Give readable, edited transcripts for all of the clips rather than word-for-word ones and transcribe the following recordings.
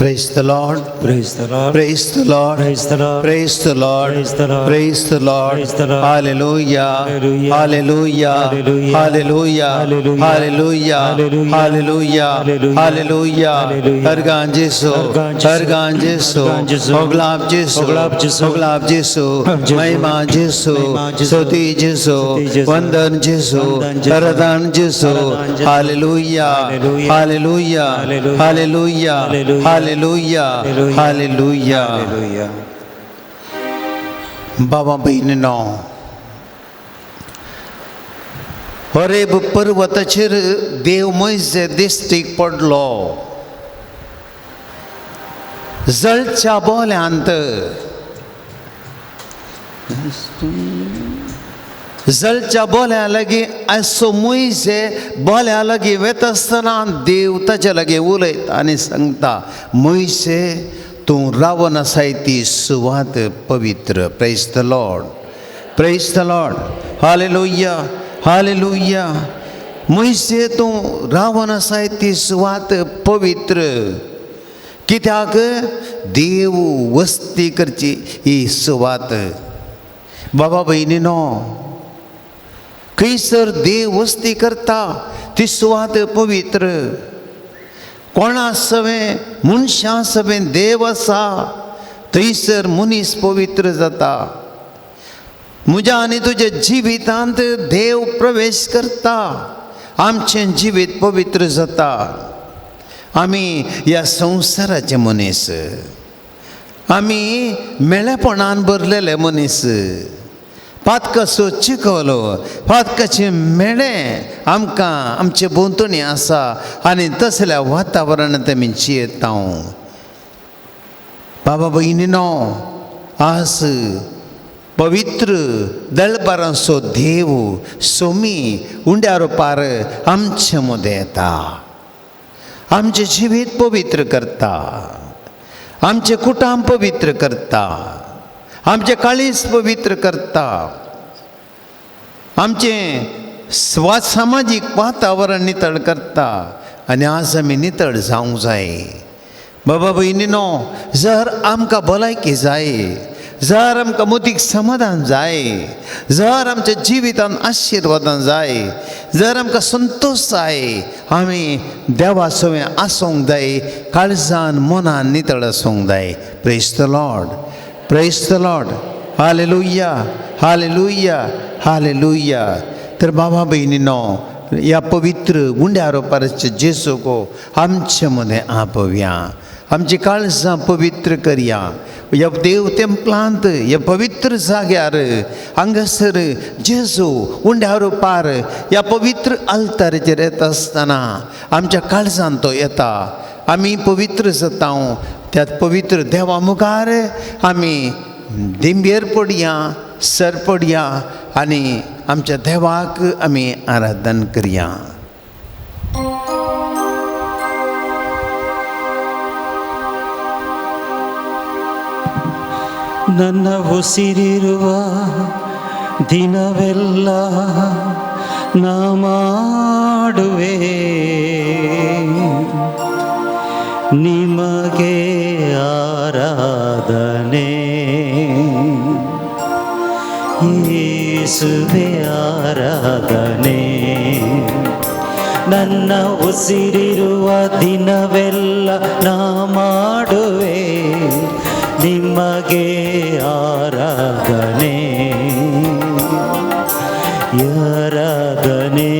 Praise the Lord. Praise the Lord. Praise the Lord. Praise the Lord. Praise the Lord. Praise the Lord. Praise the Lord. Praise the Lord. Hallelujah. Hallelujah. Hallelujah. Hallelujah. Hallelujah. Hallelujah. Hallelujah. Hallelujah. Hallelujah. Hallelujah. Hallelujah. Hallelujah. हरगान जेसु. हरगान जेसु. हरगान जेसु. हरगान जेसु. ओगलाब जेसु. ओगलाब जेसु. ओगलाब जेसु. ओगलाब जेसु. महिमा जेसु. महिमा जेसु. स्तुति जेसु. स्तुति जेसु. वंदन जेसु. वंदन जेसु. आराधन जेसु. आराधन जेसु. Hallelujah. Hallelujah. Hallelujah. Hallelujah. Hallelujah. Hallelujah. Hallelujah. Hallelujah. Hallelujah. Hallelujah. बाबा भयणीनो, Horeb पर्वताचेर देव मोयजे दिश्टीक पडलो. जळच्या बोल्यांत, जळच्या बोल्या लागीं आसो मोयजे बोल्या लागीं वेता आसतना देव ताच्या लागीं उलयता आनी सांगता, मोयजे तूं रावन आसाय ती सुवात पवित्र. Praise the Lord. Praise the Lord. Hallelujah. Hallelujah. मोयजे तूं रावन आसाय ती सुवात पवित्र. कित्याक देव वस्ती करची ही सुवात. बाबा भयणीनो, खंयसर देव वस्ती करता ती सुवात पवित्र. कोणा सवें मनशां सवें देव आसा थंयसर मनीस पवित्र जाता. म्हज्या आनी तुज्या जिवितांत देव प्रवेश करता, आमचें जिवीत पवित्र जाता. आमी ह्या संवसाराचे मनीस, आमी मेळेपणान भरलेले मनीस. पातकाचो चिखलो, पातकाचें मेळें आमकां आमचे भोंवतणी आसा आनी तसल्या वातावरणांत आमी जियेता. बाबा भयणीनो, आज पवित्र दळबारांचो देव सोमी उंड्या रुपार आमचे मदें येता, आमचें जिवीत पवित्र करता, आमचें कुटुंब पवित्र करता, आमचें काळीज पवित्र करता, आमचें सामाजीक वातावरण नितळ करता. आनी आज आमी नितळ जावंक जाय. बाबा भयणीनो, जर आमकां भलायकी जाय, जर आमकां मतीक समाधान जाय, जर आमच्या जिवितान आशिर्वादान जाय, जर आमकां संतोश जाय, आमी देवा सवें आसूंक जाय, काळजान मनान नितळ आसूंक जाय. Praise the Lord. Praise the Lord. Hallelujah. Hallelujah. Hallelujah. तर बाबा भयणीनो, ह्या पवित्र गुंड्या रोपाराचे जेजूको आमचे मदें आपोवया, आमची काळजां पवित्र करया. ह्या देव तेंपलांत, ह्या पवित्र जाग्यार हांगासर जेजू उंड्या रुपार ह्या पवित्र आल्ताराचेर येता आसतना आमच्या काळजांत तो येता, आमी पवित्र जाता. त्या पवित्र देवा मुखार आमी दिंबेर पडया, सर पडया आनी आमच्या देवाक आमी आराधन करया. ನನ್ನ ಉಸಿರಿರುವ ದಿನವೆಲ್ಲ ನಾ ಮಾಡುವೆ ನಿಮಗೆ ಆರಾಧನೆ, ಯೇಸುವೆ ಆರಾಧನೆ. ನನ್ನ ಉಸಿರಿರುವ ದಿನವೆಲ್ಲ ನಾ ಮಾಡುವೆ ನಿಮಗೆ ಆರಾಧನೆ, ಆರಾಧನೆ,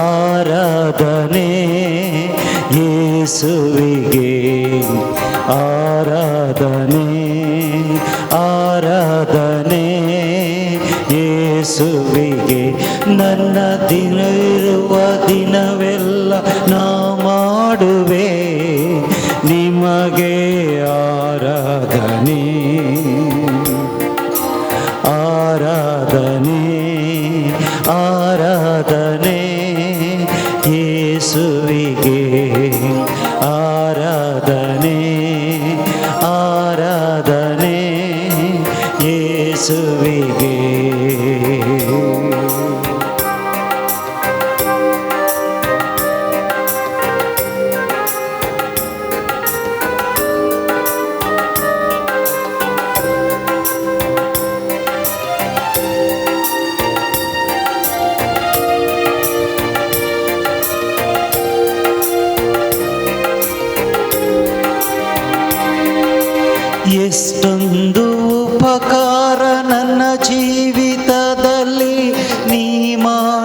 ಆರಾಧನೆ ಯೇಸುವಿಗೆ ಆರಾಧನೆ, ಆರಾಧನೆ ಯೇಸುವಿಗೆ. ನನ್ನ ದಿನ ಇರುವ ದಿನವೆಲ್ಲ ನಾ ಮಾಡುವೆ ನಿಮಗೆ ಆರಾಧನೆ, ಆರಾಧನೆ, ಆರಾಧನೆ ಯೇಸುವಿಗೆ ಆರಾಧನೆ, ಆರಾಧನೆ ಯೇಸುವಿಗೆ.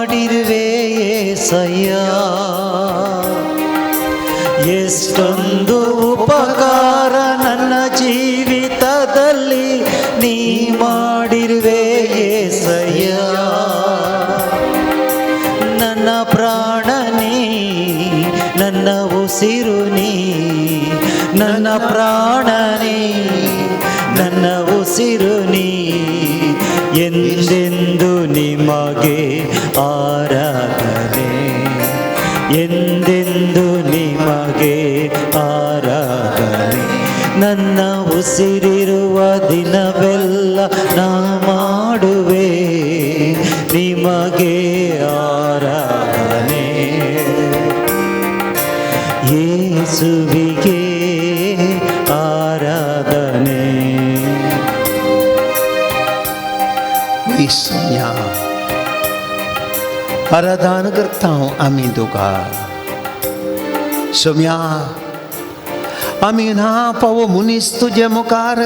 ಮಾಡಿರುವೆ ಯೇಸಯ್ಯ, ಎಷ್ಟೊಂದು ಉಪಕಾರ ನನ್ನ ಜೀವಿತದಲ್ಲಿ ನೀ ಮಾಡಿರುವೆ ಯೇಸಯ್ಯ. ನನ್ನ ಪ್ರಾಣ ನೀ, ನನ್ನ ಉಸಿರು ನೀ, ನನ್ನ ಪ್ರಾಣ ನೀ, ನನ್ನ ಉಸಿರು ನೀ, ಎಂದೆಂದು ನಿಮಗೆ ಆರಾಧನೆ, ಎಂದೆಂದು ನಿಮಗೆ ಆರಾಧನೆ. ನನ್ನ ಉಸಿರಿರುವ ದಿನವೆಲ್ಲ ನಾ ಮಾಡುವೆ ನಿಮಗೆ ಆರಾಧನೆ, ಯೇಸುವಿಗೆ ಆರಾಧನೆ. सोम्या आराधन करता आमी तुका सोम्या, आमी ना पावो मनीस तुजे मुखार,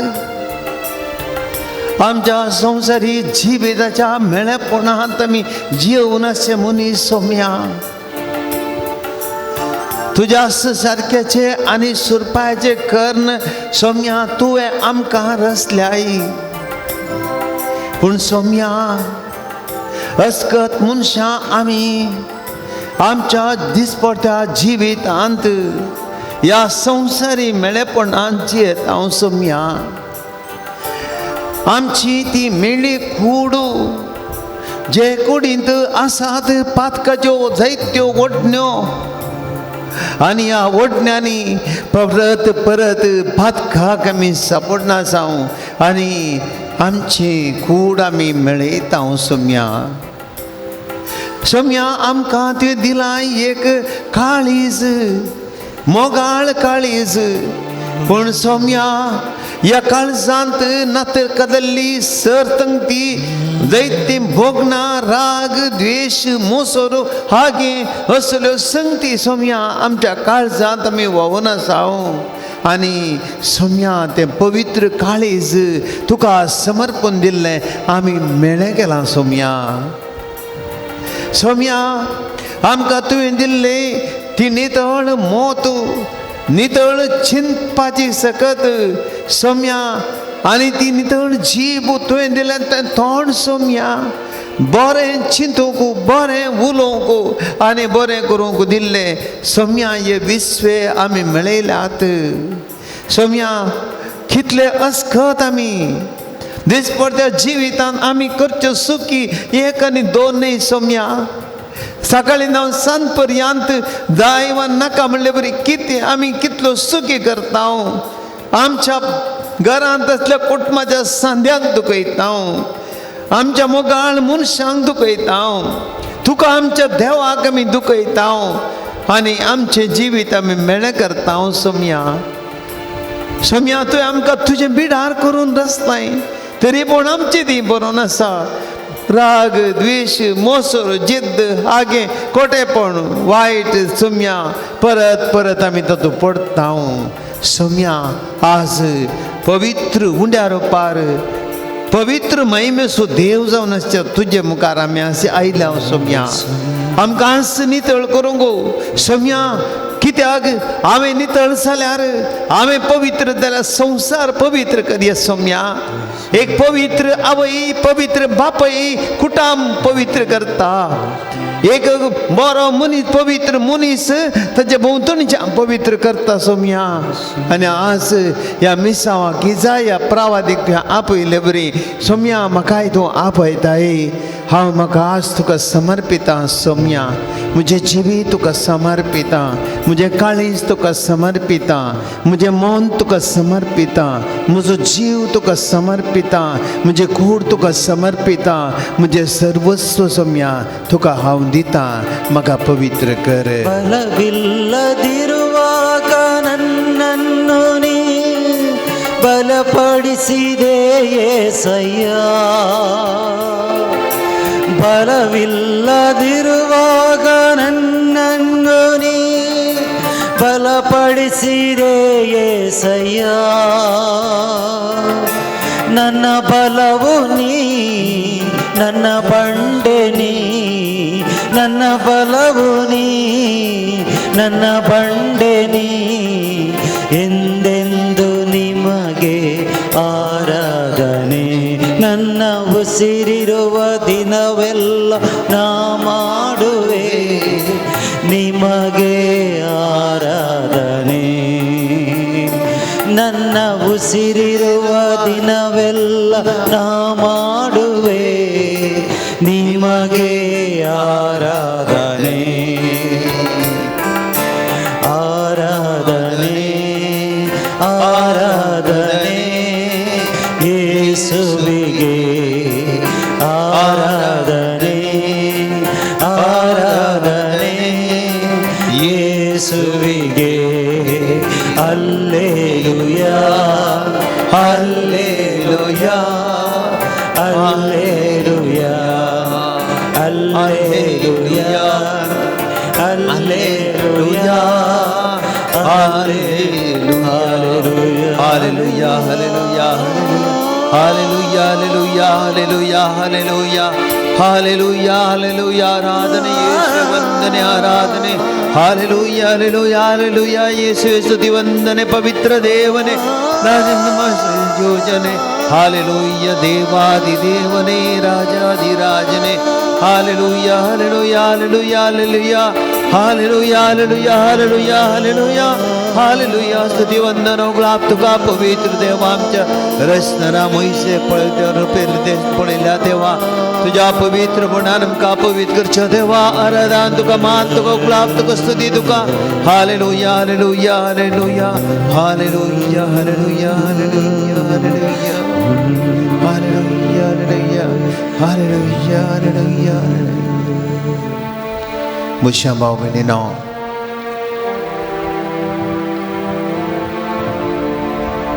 आमच्या संवसारी जिविताच्या मेळेपणांत आमी जिवन अशे मनीस सोम्या, तुज्या सारक्याचे आनी सुरपायाचे कर्ण सोम्या तुवें आमकां रचल्याय. पूण सोम्या अस्कत मनशां आमी आमच्या दिसपट्या जिवितांत ह्या संवसारी मेळेपणांत जियेता हांव सोम्या, आमची ती मेळ्ळी कूड जे कुडींत आसात पातकाच्यो जायत्यो ओडण्यो, आनी ह्या ओडण्यांनी परत परत पातकाक आमी सापडना जावं आनी आमची कूड आमी मेळयता सोम्या. सोम्या आमकां तुवें दिलां एक काळीज, मोगाळ काळीज, पूण सोम्या ह्या काळजांत नातर कदल्ली सरतंगती जायती भोगना राग द्वेश मोसोरो हागे असल्यो संगती सोम्या आमच्या काळजांत आमी व्हांवून आसाव. आनी सोम्या तें पवित्र काळीज तुका समर्पण दिल्लें आमी मेळें केलां सोम्या. सोम्या आमकां तुवें दिल्लें ती नितळ मोत, नितळ चिंतपाची सकत सोम्या, आनी ती नितळ जीब तुवें दिलें तें तोंड सोम्या बरें चिंतूंक, बरें उलोवंक आनी बरें करूंक दिल्लें सोम्या. हे विस्वे आमी मेळयल्यात सोम्या, कितले अस्कत आमी दिसपडत्या जिवितांत आमी करच्यो सुखी एक आनी दोन न्हय सोम्या. सकाळी न्हांव सांज पर्यंत जाय वा नाका म्हणले बरी कितें आमी कितलो सुखी करता, आमच्या घरांत असल्या कुटुंबाच्या सांद्यांक दुखयता, आमच्या मोगाळ मनशांक दुखयता, तुका आमच्या देवाक आमी दुखयता आनी आमचें जिवीत आमी मेळें करता सोम्या. सोम्या तुवें आमकां तुजें बिडार करून रचताय, तरी पूण आमची ती बरोवन आसा राग द्वेश मोसर जिद्द आगे कोटेपण वायट सोम्या परत परत आमी तातूंत पडटा सोम्या. आज पवित्र उंड्या रुपार पवित्र महिमेचो देव जावन आसच्या तुजे मुखार आमी अशें आयल्या सोम्या. आमकां आज नितळ करूंक सोम्या, कित्याक हांवें नितळ जाल्यार हांवें पवित्र जाल्यार संवसार पवित्र करया सोम्या. एक पवित्र आवय पवित्र बापय कुटाम पवित्र करता, एक बरो मनीस पवित्र मनीस ताचे भोंवतणीच्या पवित्र करता सोम्या. आनी आज ह्या मिसांवाक गिजा ह्या प्रावादीक आपयले बरी सोम्या, म्हाकाय तूं आपयताय, हांव म्हाका आज तुका समर्पिता सोम्या, म्हजें जिवीत तुका समर्पिता, म्हजें काळीज तुका समर्पिता, म्हजें मन तुका समर्पिता, म्हजो जीव तुका समर्पिता, म्हजें कूड तुका समर्पिता, म्हजें सर्वस्व सोम्या तुका हांव दिता, म्हाका पवित्र कर. ಬಲವಿಲ್ಲದಿರುವಾಗ ನನ್ನನ್ನು ನೀ ಬಲಪಡಿಸಿದೆ ಯೇಸಯ್ಯ, ಬಲವಿಲ್ಲದಿರುವಾಗ ನನ್ನನ್ನು ನೀ ಬಲಪಡಿಸಿದೆ ಯೇಸಯ್ಯ. ನನ್ನ ಬಲವು ನೀ, ನನ್ನ ಬಂಡೆ ನೀ, ನನ್ನ ಬಲವು ನೀ, ನನ್ನ ಬಂಡೆ ನೀ, ಎಂದೆಂದು ನಿಮಗೆ ಆರಾಧನೆ. ನನ್ನ ಉಸಿರಿರುವ ದಿನವೆಲ್ಲ ನಾ ಮಾಡುವೆ ನಿಮಗೆ ಆರಾಧನೆ. ನನ್ನ ಉಸಿರಿರುವ ದಿನವೆಲ್ಲ ನಾ ಮಾಡುವೆ ನಿಮಗೆ ಆರಾಧನೆ. ಆರಾಧನೆ, ಆರಾಧನೆ ಯೇಸುವಿಗೆ, ಆರಾಧನೆ, ಆರಾಧನೆ ಯೇಸುವಿಗೆ. Alleluia, alleluia, alleluia, alleluia, alleluia, alleluia. Hallelujah, hallelujah, hallelujah, hallelujah, hallelujah, hallelujah, hallelujah, hallelujah. ಆರಾಧನೆ ಯೇಸುವೆ, ವಂದನೆ, ಆರಾಧನೆ. Hallelujah, hallelujah, hallelujah. ಯೇಸುವೆ ಸ್ತುತಿ, ವಂದನೆ. ಪವಿತ್ರ ದೇವನೇ, ರಾಜನ ಯೋಜನೆ. ಹಾಲೆಲೂಯ, ದೇವಾದಿ ದೇವನೇ, ರಾಜಾದಿ ರಾಜನೇ. Hallelujah, hallelujah, hallelujah, hallelujah, hallelujah, hallelujah, hallelujah, hallelujah, hallelujah. स्तुती, वंदन, गुलाब तुका पवित्र देवा. आमच्या रचणारा मोयसे पळयल्या देवा, तुझ्या पवित्रपणान आमकां पवित्र करच्या देवा. आराधन तुका, मान तुका, गुलाब तुका, स्तुती तुका. Hallelujah, hallelujah, hallelujah, hallelujah, hallelujah, hallelujah, hallelujah, hallelujah, hallelujah, hallelujah, hallelujah. मुश्या भाव भयणीनो,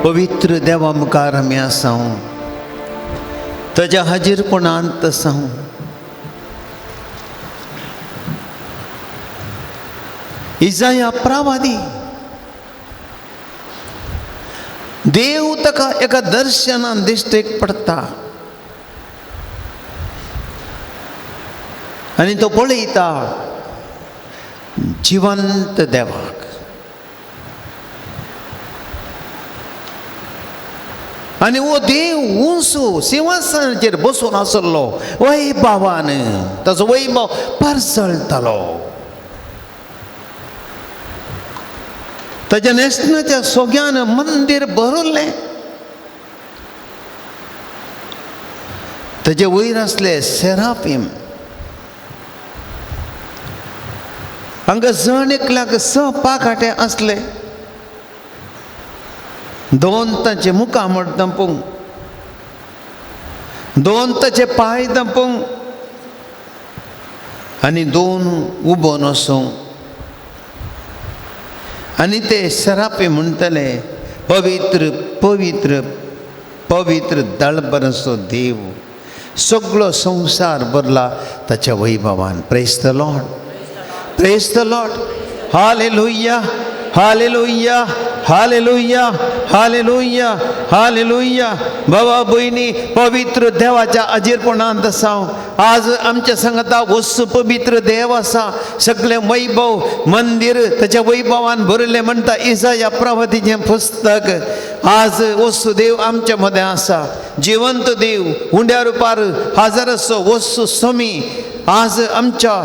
पवित्र देवा मुखार आमी आसा, ताज्या हाजीरपणांत आसा. इजाया प्रवादी, देव ताका एका दर्शनान दिश्टेक पडटा आनी तो पळयता जिवंत देवाक. आनी हो देव उंचो सिंहासनाचेर बसून आसलो, वैभवान ताचो वैभव परजळटालो. ताच्या न्हेसणाच्या सोग्यान मंदीर भरलें. ताजे वयर आसले सेराफीम. हांगा जण एकल्याक 6 पाखाटे आसले. 2 ताचे मुखामळ दंपूंक, 2 ताचे पांय दंपूंक आनी 2 उबो नसूंक. आनी ते सरापी म्हणटले, पवित्र पवित्र पवित्र दळबरसो देव, सगळो संवसार भरला ताच्या वैभवान. Praise the Lord, praise the Lord. Hallelujah, hallelujah, hallelujah, hallelujah, hallelujah. बाबा भयणी, पवित्र देवाच्या अजीरपणांत आसा. आज आमच्या संगता वस्तू पवित्र देव आसा. सगळें वैभव मंदीर ताच्या वैभवान भरिल्लें म्हणटा इजाया प्रवादीचें पुस्तक. आज वस्तू देव आमच्या मदें आसा. जिवंत देव उंड्या रुपार हजाराचो वस्तू समी आज आमच्या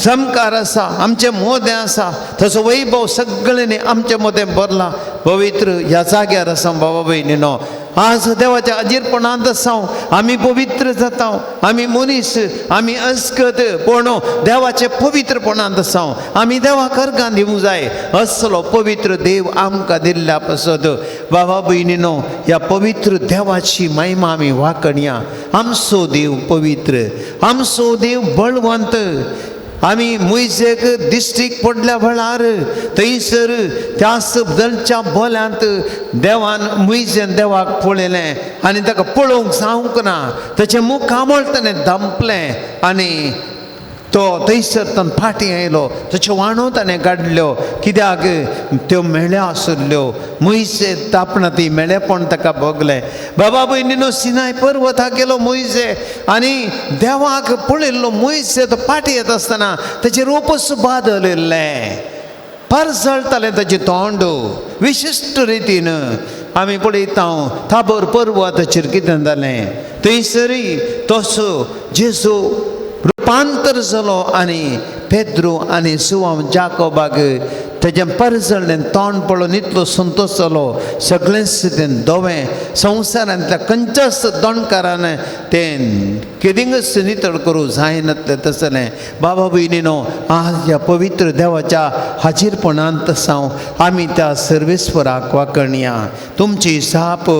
जमकार आसा, आमचे मोदें आसा. तसो वैभव सगळ्यांनी आमच्या मोदें भरला. पवित्र ह्या जाग्यार आसा बाबा भयणीनो. आज देवाच्या अजीरपणांत आसा. आमी पवित्र जाता, आमी मनीस, आमी अस्कत, पूण देवाचे पवित्रपणांत आसा. आमी देवाक अर्गां दिवंक जाय. असलो पवित्र देव आमकां दिल्ल्या पासत बाबा भयणीनो, ह्या पवित्र देवाची महिमा आमी वाखणया. आमचो देव पवित्र, आमचो देव बळवंत. आमी मुयजेक दिश्टीक पडल्या वेळार थंयसर त्या दलच्या बोल्यांत देवान मुयजेन देवाक पळयलें आनी ताका पळोवंक जावंक ना. ताचें मुखामळ ताणें दंपलें आनी तो थंयसर ताण फाटीं आयलो, ताच्यो वाणो ताणें काडल्यो, कित्याक त्यो मेळ्यो आसल्यो. मोयसे तापणा ती मेळेपण ताका भोगलें. बाबा भयणीनो, सिनाय पर्वताक गेलो मोयसे आनी देवाक पळयल्लो मोयसे तो फाटीं येता आसतना ताचें रोपच बादलिल्लें, परजळटालें ताचें तोंड विशिश्ट रितीन. आमी पळयता ताबोर पर्वताचेर कितें जालें, थंयसरय तसो जेजू रुपांतर जालो आनी पेद्रू आनी सुवाम जाकोबाक तेजें परजळ्ळें तोंड पळोवन इतलो संतोश जालो. सगळेंच तें धवें संवसारांतल्या खंयच्याच दोणकारान तें केदिंगच नितळ करूं जायनातलें तसलें. बाबा भयणीनो, आज ह्या पवित्र देवाच्या हाजीरपणांत सावन आमी त्या सर्वेस्वराक वाकणया. तुमची साप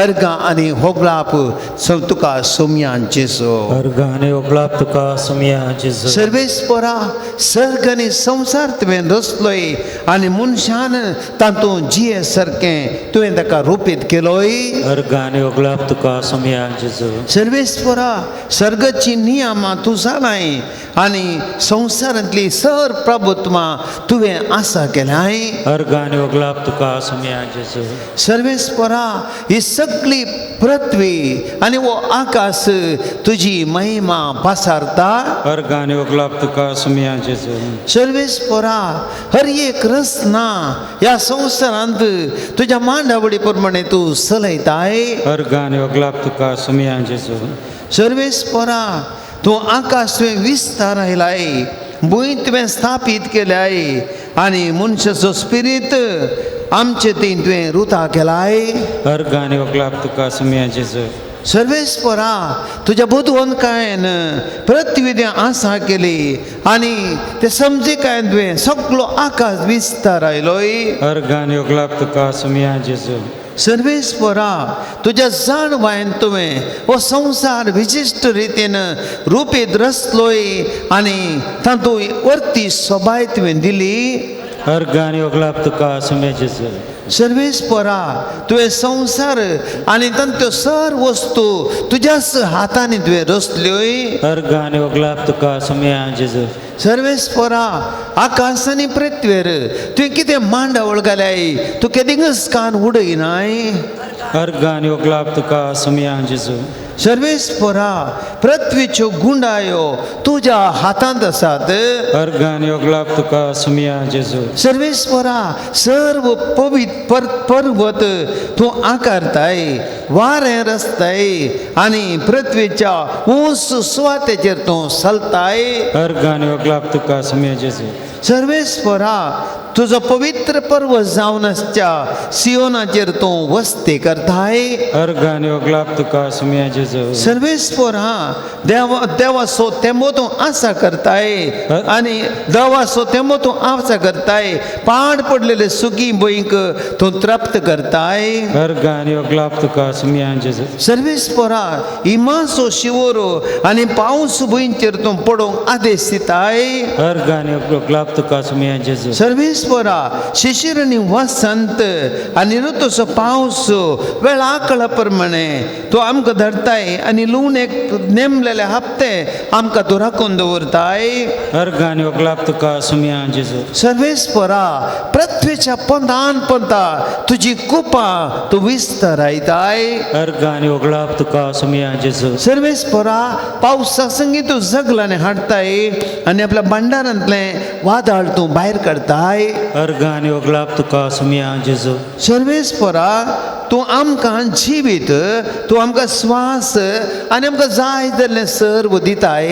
अर्गां आनी होगळाप तुका सोमया जेजू. अर्घ आनी होगळाप तुका सोमया जेजू. सर्वेस्वरा, सर्ग आनी संवसार तुवें रचलोय आनी मनशान तातूंत जिये सारकें तुवें ताका रुपीत केलोय. अर्घ आनी होगळाप तुका सोमया जेजू. सर्वेस्वरा, सर्गाची नियमां तूं जालाय आनी संवसारांतली सर प्रभुत्वां तुवें आसा केल्याय. अर्घ आनी होगळाप तुका सोमया जेजू. सर्वेस्वरा, ही सगळी पृथ्वी आनी हो आकाश तुजी महिमा पासारता. अर्घ आनी होगळाप तुका सोमया जेजू. सर्वेस्वरा, हर एक रचना ह्या संवसारांत तुज्या मांडावळी प्रमाणे तूं चलयताय. अर्घ आनी होगळाप तुका सोमया जेजू. सर्वेस्वरा, तूं आकाश तुवें विस्तार आयलाय, भूंय तुवें स्थापीत केल्याय आनी मनशाचो स्पिरीत आमचे थंय तुवें रुता केलाय. अर्घ आनी होगळाप तुका सोमया जेजू. सर्वेस्वरा, तुज्या बुदवंतकायेन पृथ्वी तुवें आसा केली आनी ते समजिकायेन तुवें सगळो आकाश विस्तार आयलोय. अर्घ आनी होगळाप तुका सोमया जेजू. सर्वेस्वरा, तुज्या जाणवायन तुवें हो संवसार विशिश्ट रितीन रुपीत रचलोय आनी तातूंत वर्ती सोबाय तुवें दिली. अर्घ आनी होगळाप तुका सोमया जेजू. सर्वेस्वरा, तुवें संवसार आनी तांच्यो सर्व वस्तू तुज्याच हातांनी तुवें रचल्योय. अर्घ आनी होगळाप तुका सोमया जेजू. सर्वेस्वरा, आकाश आनी पृथ्वेर तुवें कितें मांडावळ घाल्याय, तूं केदिंगच कान उडयनाय. अर्घ आनी होगळाप तुका सोमया जेजू. सर्वेस्वरा, पृथ्वीच्यो गुंडायो तुज्या हातांत आसात. अर्घ आनी होगळाप तुका सोमया जेजू. सर्वेस्वरा, सर्व पवित पर्वत तूं आकारताय, वारें रचताय आनी पृथ्वीच्या ऊंच सुवातेचेर तूं चलताय. अर्घ आनी होगळाप तुका सोमया जेजू. सर्वेस्वरा, तुजो पवित्र पर्वत जावन आसच्या सियोनाचेर तूं वस्ती करताय. अर्घ आनी होगळाप तुका सोमया जेजू. सर्वेस्वरा, देवा देवाचो तेंबो तूं आसा करताय आनी देवाचो तेंबो तूं आसा करताय, पाड पडलेले सुकी भंयक तूं तृप्त करताय. अर्घ आनी होगळाप तुका सोमया जेजू. सर्वेस्वरा, इमाचो शिवोर आनी पावस भंयचेर तूं पडोवंक आदेश दिताय. अर्घ आनी होगळाप तुका सोमया जेजू. सर्वेस्वरा, शिशिर आनी वसंत आनी ऋतूचो पावस वेळा कळा प्रमाणे तूं आमकां धाडताय आनी लूण एक नेमलेले हप्ते आमकां तूं राखून दवरताय. अर्घ आनी होगळाप तुका सोमया जेजू. सर्वेस्वरा, पृथ्वीच्या पंथान पंथा तुजी कृपा तूं विस्तारायताय. अर्घ आनी होगळाप तुका सोमया जेजू. सर्वेस्वरा, पावसा संगी तूं जगलांनी हाडताय आनी आपल्या भांडारांतलें वादळ तूं भायर काडताय. अर्घ आनी होगळाप तुका सोमया जेजू. सर्वेस्वरा, तूं आमकां जिवीत, तूं आमकां स्वास आनी आमकां जाय जाल्लें सर्व दिताय.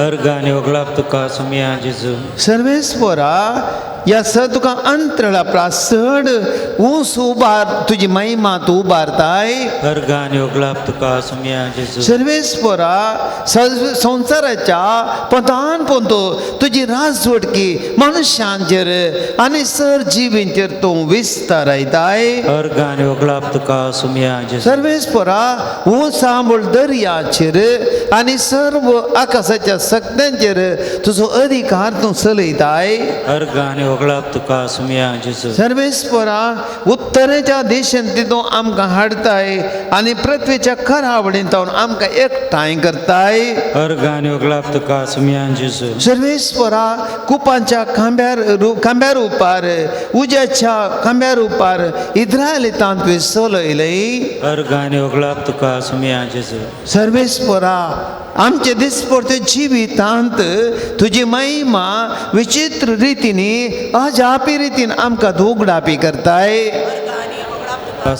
अर्घ आनी होगळाप तुका सोमया जेजू. सर्वेस्वरा, ह्या सर तुका अंतराळा प्रास चड ऊंच उबार तुजी महिमा तूं उबारताय. अर्घ आनी होगळाप तुका सोमया जेजू. सर्वेस्वरा, संवसाराच्या पंथान पंथो तुजी राजवटकी मनुष्यांचेर आनी सर जिवींचेर तूं विस्तारायताय. अर्घ आनी होगळाप तुका सोमया जेजू. सर्वेस्वरा, ऊंच आंबोळ दर्याचेर आनी सर्व आकाशाच्या सक्त्यांचेर तुजो अधिकार तूं चलयताय. अर्घ आनी होगळाप तुका सुमया जेजू. सर्वेस्परा उत्तरेच्या देशांत तितून आमकां हाडताय आनी पृथ्वीच्या खरावडीन तावन आमकां एकठांय करताय. अर्घ आनी होगळाप तुका सुमया जेजू. सर्वेस्परा कुपांच्या खांब्यार खांब्यार उपार उज्याच्या खांब्यार उपार इद्रायलितांत तुवें चलयलय. अर्घ आनी होगळाप तुका सुमया जेजू. सर्वेस्परा आमचे दिसपडते जिवितांत तुजी महिमा विचित्र रितीनी अजापी रितीन आमकां दोगडापी करताय.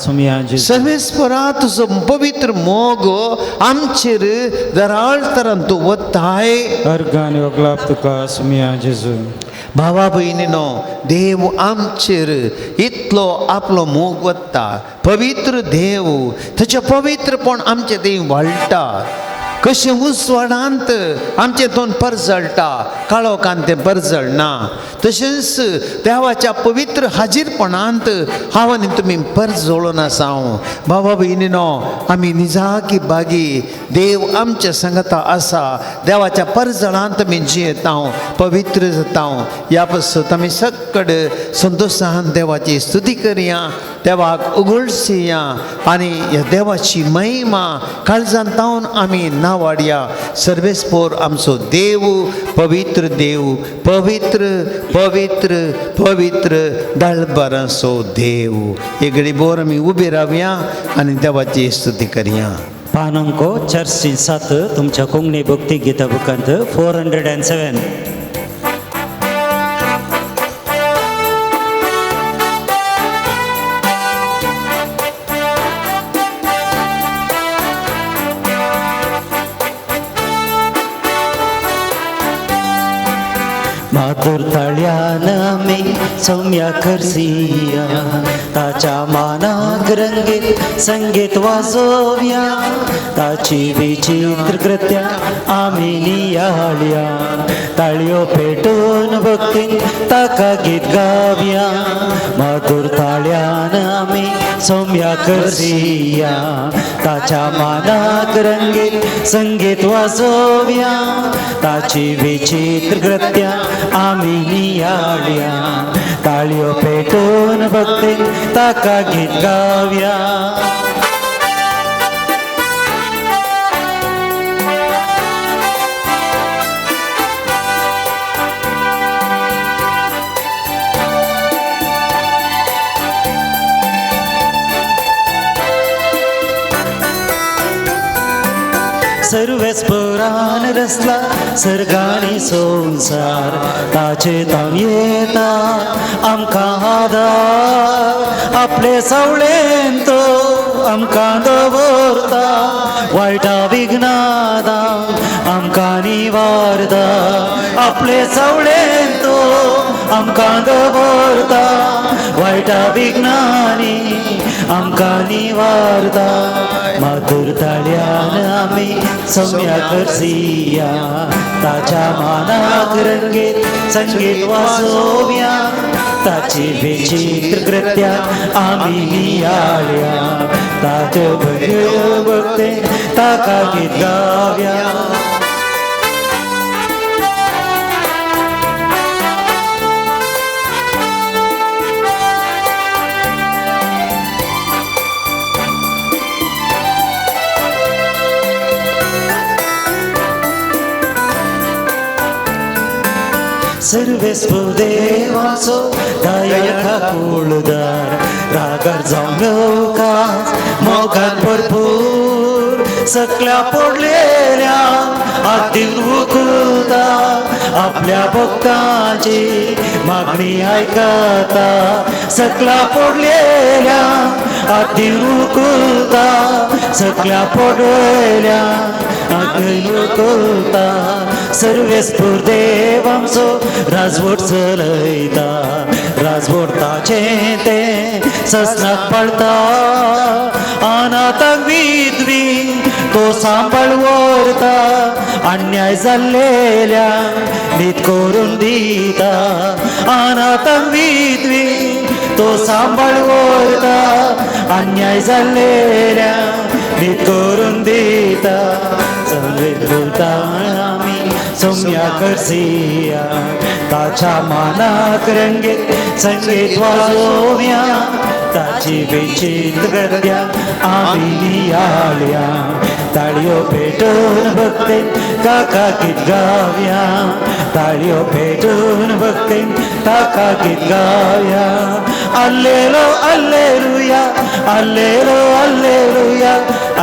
सुमया जेजू. सर्वेस्परा तुजो पवित्र मोग आमचेर दराळ तरान तूं वताय. अर्घ आनी होगळाप तुका सुमया जेजू. भावा भयणीनो, देव आमचेर इतलो आपलो मोग वता. पवित्र देव ताचें पवित्रपण आमचें देव वाडटा. कशें उजवाडांत आमचें तोंड परजळटा, काळोखान तें परजळना, तशेंच देवाच्या पवित्र हाजीरपणांत हांव आनी तुमी परजळून आसा. भावा भयणीनो, आमी निजाकी बागी देव आमच्या सांगता आसा. देवाच्या परजळांत आमी जियेता, पवित्र जाता. ह्या पासत आमी सकड संतोशान देवाची स्तुती करया, देवाक उगडसिया आनी ह्या देवाची महिमा काळजान तावन आमी नावाडया. सर्वेस्पोर आमचो देव पवित्र देव, पवित्र पवित्र पवित्र दळबरांचो देव. एक घडी बोर आमी उबी रावया आनी देवाची स्तुती करया. पानांको 407 तुमच्या कोंकणी भक्ती गीता बुकांत 407. मातूर ताळ्यान आमी सौम्या करसिया, ताच्या मानाक रंगीत संगीत वाजोवया, ताची विचित्र कृत्या आमी नियाळया, ताळयो पेटून भक्तीन ताका गीत गावया. मातूर ताळ्यान आमी सौम्या करसिया, ताच्या मानाक रंगीत संगीत वाजोवया, ताची विचित्र कृत्या आमी नियाळया, ताळयो पेटून भक्तीन ताका गीत गावया. सर्वेस्परान रचला सर्गानी संसार, ताचे तावन येता आमकां आदार, आपले सावळेन तो आमकां दवरता, वायटा विघ्नादां आमकां निवारता, आपले सावळेन तो आमकां दवरता, वायटा विघ्नांनी आमकां निवारता. मातूर ताळ्यान आमी सौम्या करसिया, ताच्या मानाक रंगीत संगीत वाजोवया, ताची विचित्र कृत्या आमी नियाळया, ताच्यो भक्त्यो भक्ते ताका गीत गावया. सर्वेस्पर देवाचो दयाळ कुळदार, रागार जावं नकास मोगान भरपूर, सकल्या पडलेल्या हातीन उखलता, आपल्या भक्तांची मागणी आयकता, सकल्या पडलेल्या हातीन उखलता, सकल्या पडलेल्या हातीन उखलता. सर्वेस्पर देव आमचो राजवट चलयता, राजवट ताचें तें ससनाक पाळता, अनाथांक विधवी तो सांबाळ व्हरता, अन्याय जाल्लेल्या नीत करून दिता, अनाथांक विधवी तो सांबाळ व्हरता, अन्याय जाल्लेल्या नीत करून दिता. आमी सोम्या करसिया ताच्या मानाक रंगीत संगीत वाजोवया ताची विचित्र गद्या आमी नियाळया ताळयो पेटून भक्ते काका गीत गावया ताळयो पेटून भक्ते काका गीत गावया अल्लेलो अल्लेलुया अल्लेलो अल्लेलुया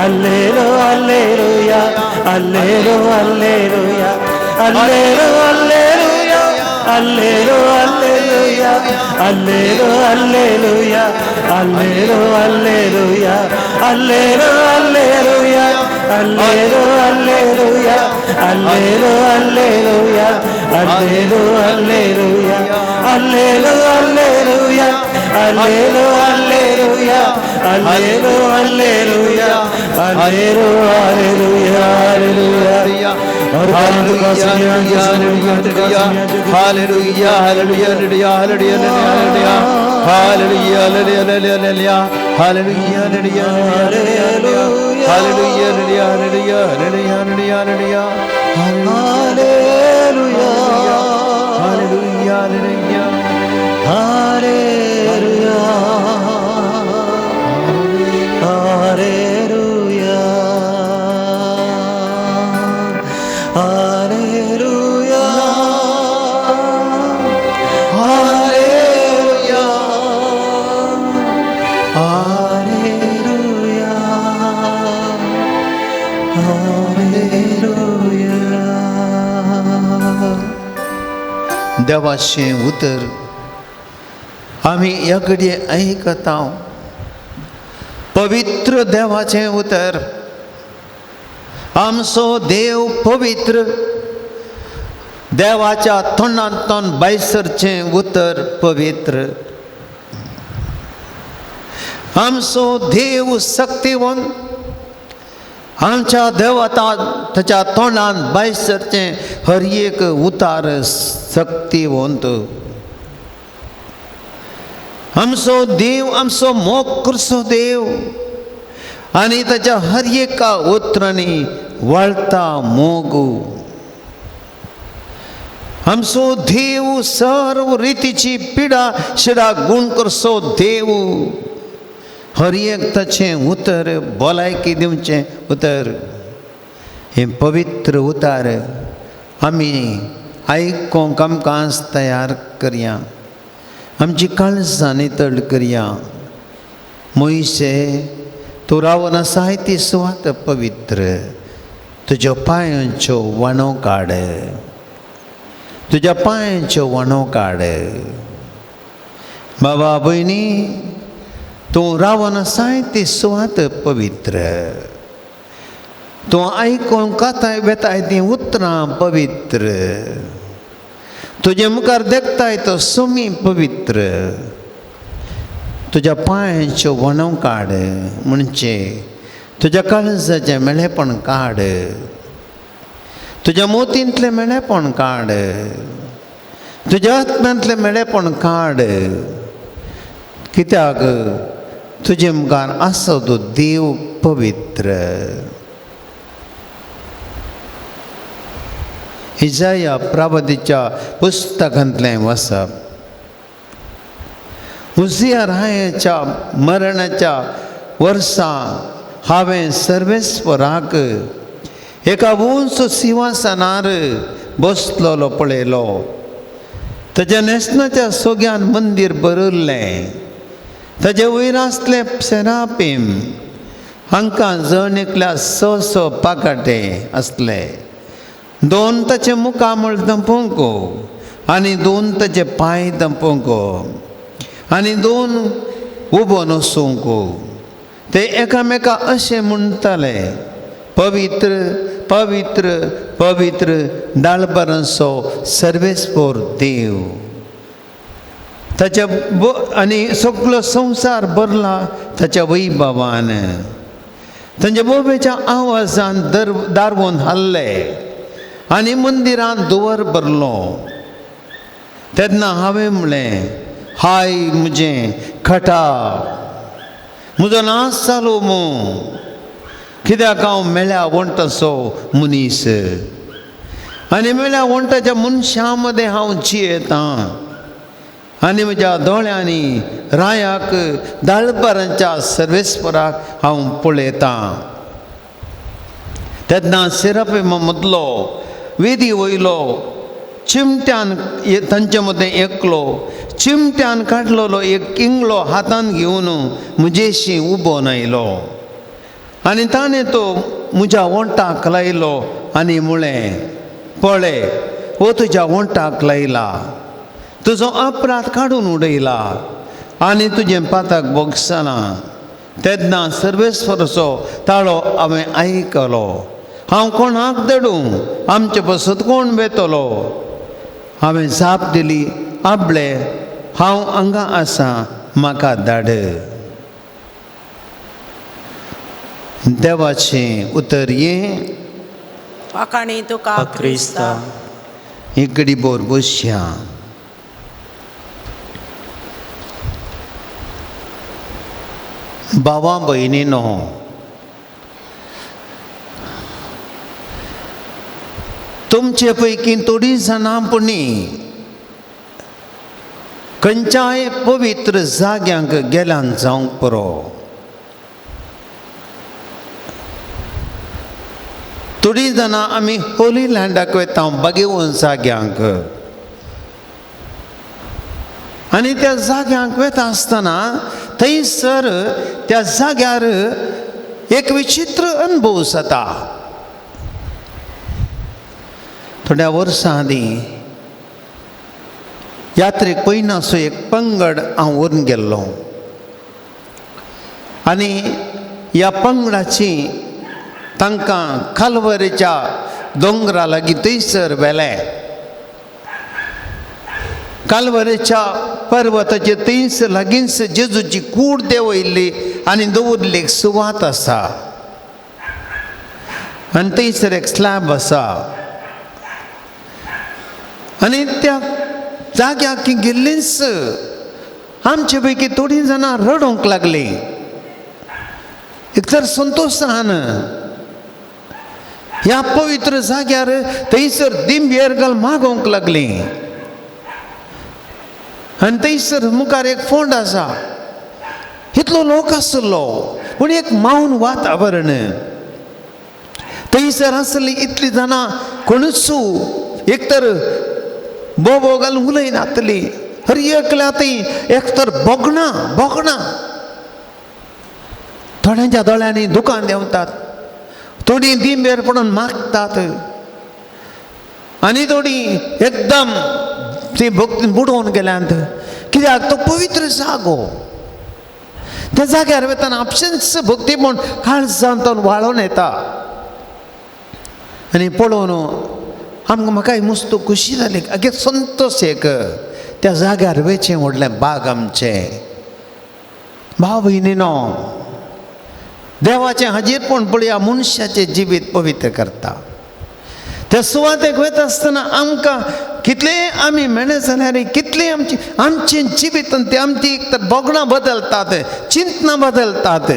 अल्लेलो अल्लेलुया अल्लेलो अल्लेलुया अल्लेलो अल्लेलुया अल्लेलो अल्लेलुया अल्लेलो अल्लेलुया अल्लेलो अल्लेलुया अल्लेलो अल्लेलुया अल्लेलो अल्लेलुया अल्लेलो अल्लेलुया अल्लेलो अल्लेलुया अल्लेलो अल्लेलुया अल्लेलो अल्लेलुया अल्लेलो अल्लेलुया अल्लेलो hallelujah hallelujah hallelujah hallelujah hallelujah hallelujah hallelujah hallelujah hallelujah hallelujah hallelujah hallelujah hallelujah hallelujah hallelujah hallelujah hallelujah hallelujah hallelujah hallelujah. देवाचें उतर आमी ह्या घडये आयकता। पवित्र देवाचें उतर, आमचो देव पवित्र, देवाच्या तोंडांतल्यान भायर सरचें उतर पवित्र। आमचो देव शक्तिवंत, आमच्या देवता ताच्या तोंडान भायर सरचें हर एक उतार शक्तिवंत। आमचो देव आमचो मोग करचो देव आनी ताच्या हर एका उतरांनी वळता मोग। आमचो देव सर्व रितीची पिडा शिडा गूण करचो देव। हर एक ताचें उतर भलायकी दिवचें उतर, हें पवित्र उतार आमी आयकोंक आमकां तयार करया, आमची काळजां नितळ करया। मोयशे तूं रावन आसाय ती सुवात पवित्र, तुज्या पांयांच्यो वणो काड, तुज्या पांयांच्यो वणो काड। बाबा भयणी तूं रावन आसाय ती सुवात पवित्र, तूं आयकूंक काताय वेताय तीं उतरां पवित्र, तुजे मुखार देखताय तो सुमी पवित्र। तुज्या पांयांच्यो वणो काड म्हणजे तुज्या काळजाचें मेळेपण काड, तुज्या मोतींतलें मेळेपण काड, तुज्या आत्म्यांतलें मेळेपण काड। कित्याक तुजे मुखार आसा तो देव पवित्र। इजाया प्रवादीच्या पुस्तकांतलें वसप। उजिया रायाच्या मरणाच्या वर्सा हांवें सर्वेस्वराक एका उंच सिंहासनार बसलेलो पळयलो। ताच्या न्हेसणाच्या सोग्यान मंदीर भरिल्लें, ताजे वयर आसले सेरापीम हांकां जण एकल्या स स पाकाटे आसले। दोन ताचे मुखामळ दंपोंक आनी दोन ताचे पांय दंपोंक आनी दोन उबो नसूंक। ते एकामेका अशें म्हणटाले, पवित्र पवित्र पवित्र दाळबारांचो सर्वेस्पोर देव। ताच्या आनी सगलो संवसार भरला ताच्या वैभवान। तांच्या बोबेच्या आवाजान दारवून हाल्ले आनी मंदिरान दुवर भरलो। तेन्ना हांवें म्हणलें, हाय म्हजें खटा, म्हजो नाश जालो मू, कित्याक हांव मेळ्या वणटसो मनीस आनी मेळ्या वण्टाच्या मनशां मदें हांव जियेतां आनी म्हज्या दोळ्यांनी रायाक दाळबारांच्या सर्वेस्पराक हांव पळयतां. तेन्ना सेराफिमा मदलो वेदी वयलो चिमट्यान तांचे मदें एकलो चिमट्यान काडलेलो एक इंगळो हातान घेवन म्हजेशी उबो आयलो आनी ताणें तो म्हज्या वोंटाक लायलो आनी म्हळें, पळय हो तुज्या वोंटाक लायला, तुजो अपराध काडून उडयला आनी तुजें पाताक भोगसना. तेन्ना सर्वेस्वराचो ताळो हांवें आयकलो, हांव कोणाक धाडूं, आमचे पासत कोण वेतलो? हांवें जाप दिली, आपले हांव हांगा आसा, म्हाका धाड. देवाचें उतर हें. वाखाणी तुका क्रिस्ता. इकडी बोर बसया. भावा भयणीनो, तुमचे पैकी थोडीं जाणां पुणी खंयच्याय पवित्र जाग्यांक गेल्यान जावंक पुरो. थोडीं जाणां आमी होली लँडाक वता बागेवन जाग्यांक आनी त्या जाग्यांक वता आसतना थंयसर त्या जाग्यार एक विचित्र अनुभव जाता. थोड्या वर्सां आदीं यात्रेक पयनासो एक पंगड हांव व्हरून गेल्लो आनी ह्या पंगडाची तांकां कालवरेच्या दोंगरा लागीं थंयसर व्हेलें. कालवरेच्या पर्वताचे थंयसर लागींच जेजूची कूड देंवयल्ली आनी दवरिल्ली एक सुवात आसा आनी थंयसर एक स्लॅब आसा आनी त्या जाग्याक गेल्लींच आमचे पैकी थोडीं जाणां रडूंक लागलीं. एक तर संतोशान ह्या पवित्र जाग्यार थंयसर दिंबेर घाल मागोवंक लागलीं आनी थंयसर मुखार एक फोंड आसा, इतलो लोक आसलो पूण एक मौन वातावरण. थंयसर आसली इतली जाणां कोणूच एक तर बोबो घालून उलयनातली, हर एकल्या थंय एक तर भोगणां भोगणां, थोड्यांच्या दोळ्यांनी दुकान देंवतात, थोडीं दिंबेर पडून मागतात आनी थोडीं एकदम ती भक्ती बुडोवन गेल्यांत. कित्याक तो पवित्र जागो, त्या जाग्यार वतना आपशेंच भक्ती म्हूण काळजांत वाळोवन येता आनी पळोवन आमकां म्हाकाय मस्त खुशी जाली, आगे संतोश एक त्या जाग्यार वेचें व्हडलें बाग आमचें. भाव भयणीनो, देवाचें हाजीरपण पळया मनशाचें जिवीत पवित्र करता. त्या सुवातेक वता आसतना आमकां कितलें आमी मेळ्ळे जाल्यार कितलें आमचें आमचें जिवीत ते आमची एक तर भोगणां बदलतात, चिंतनां बदलतात,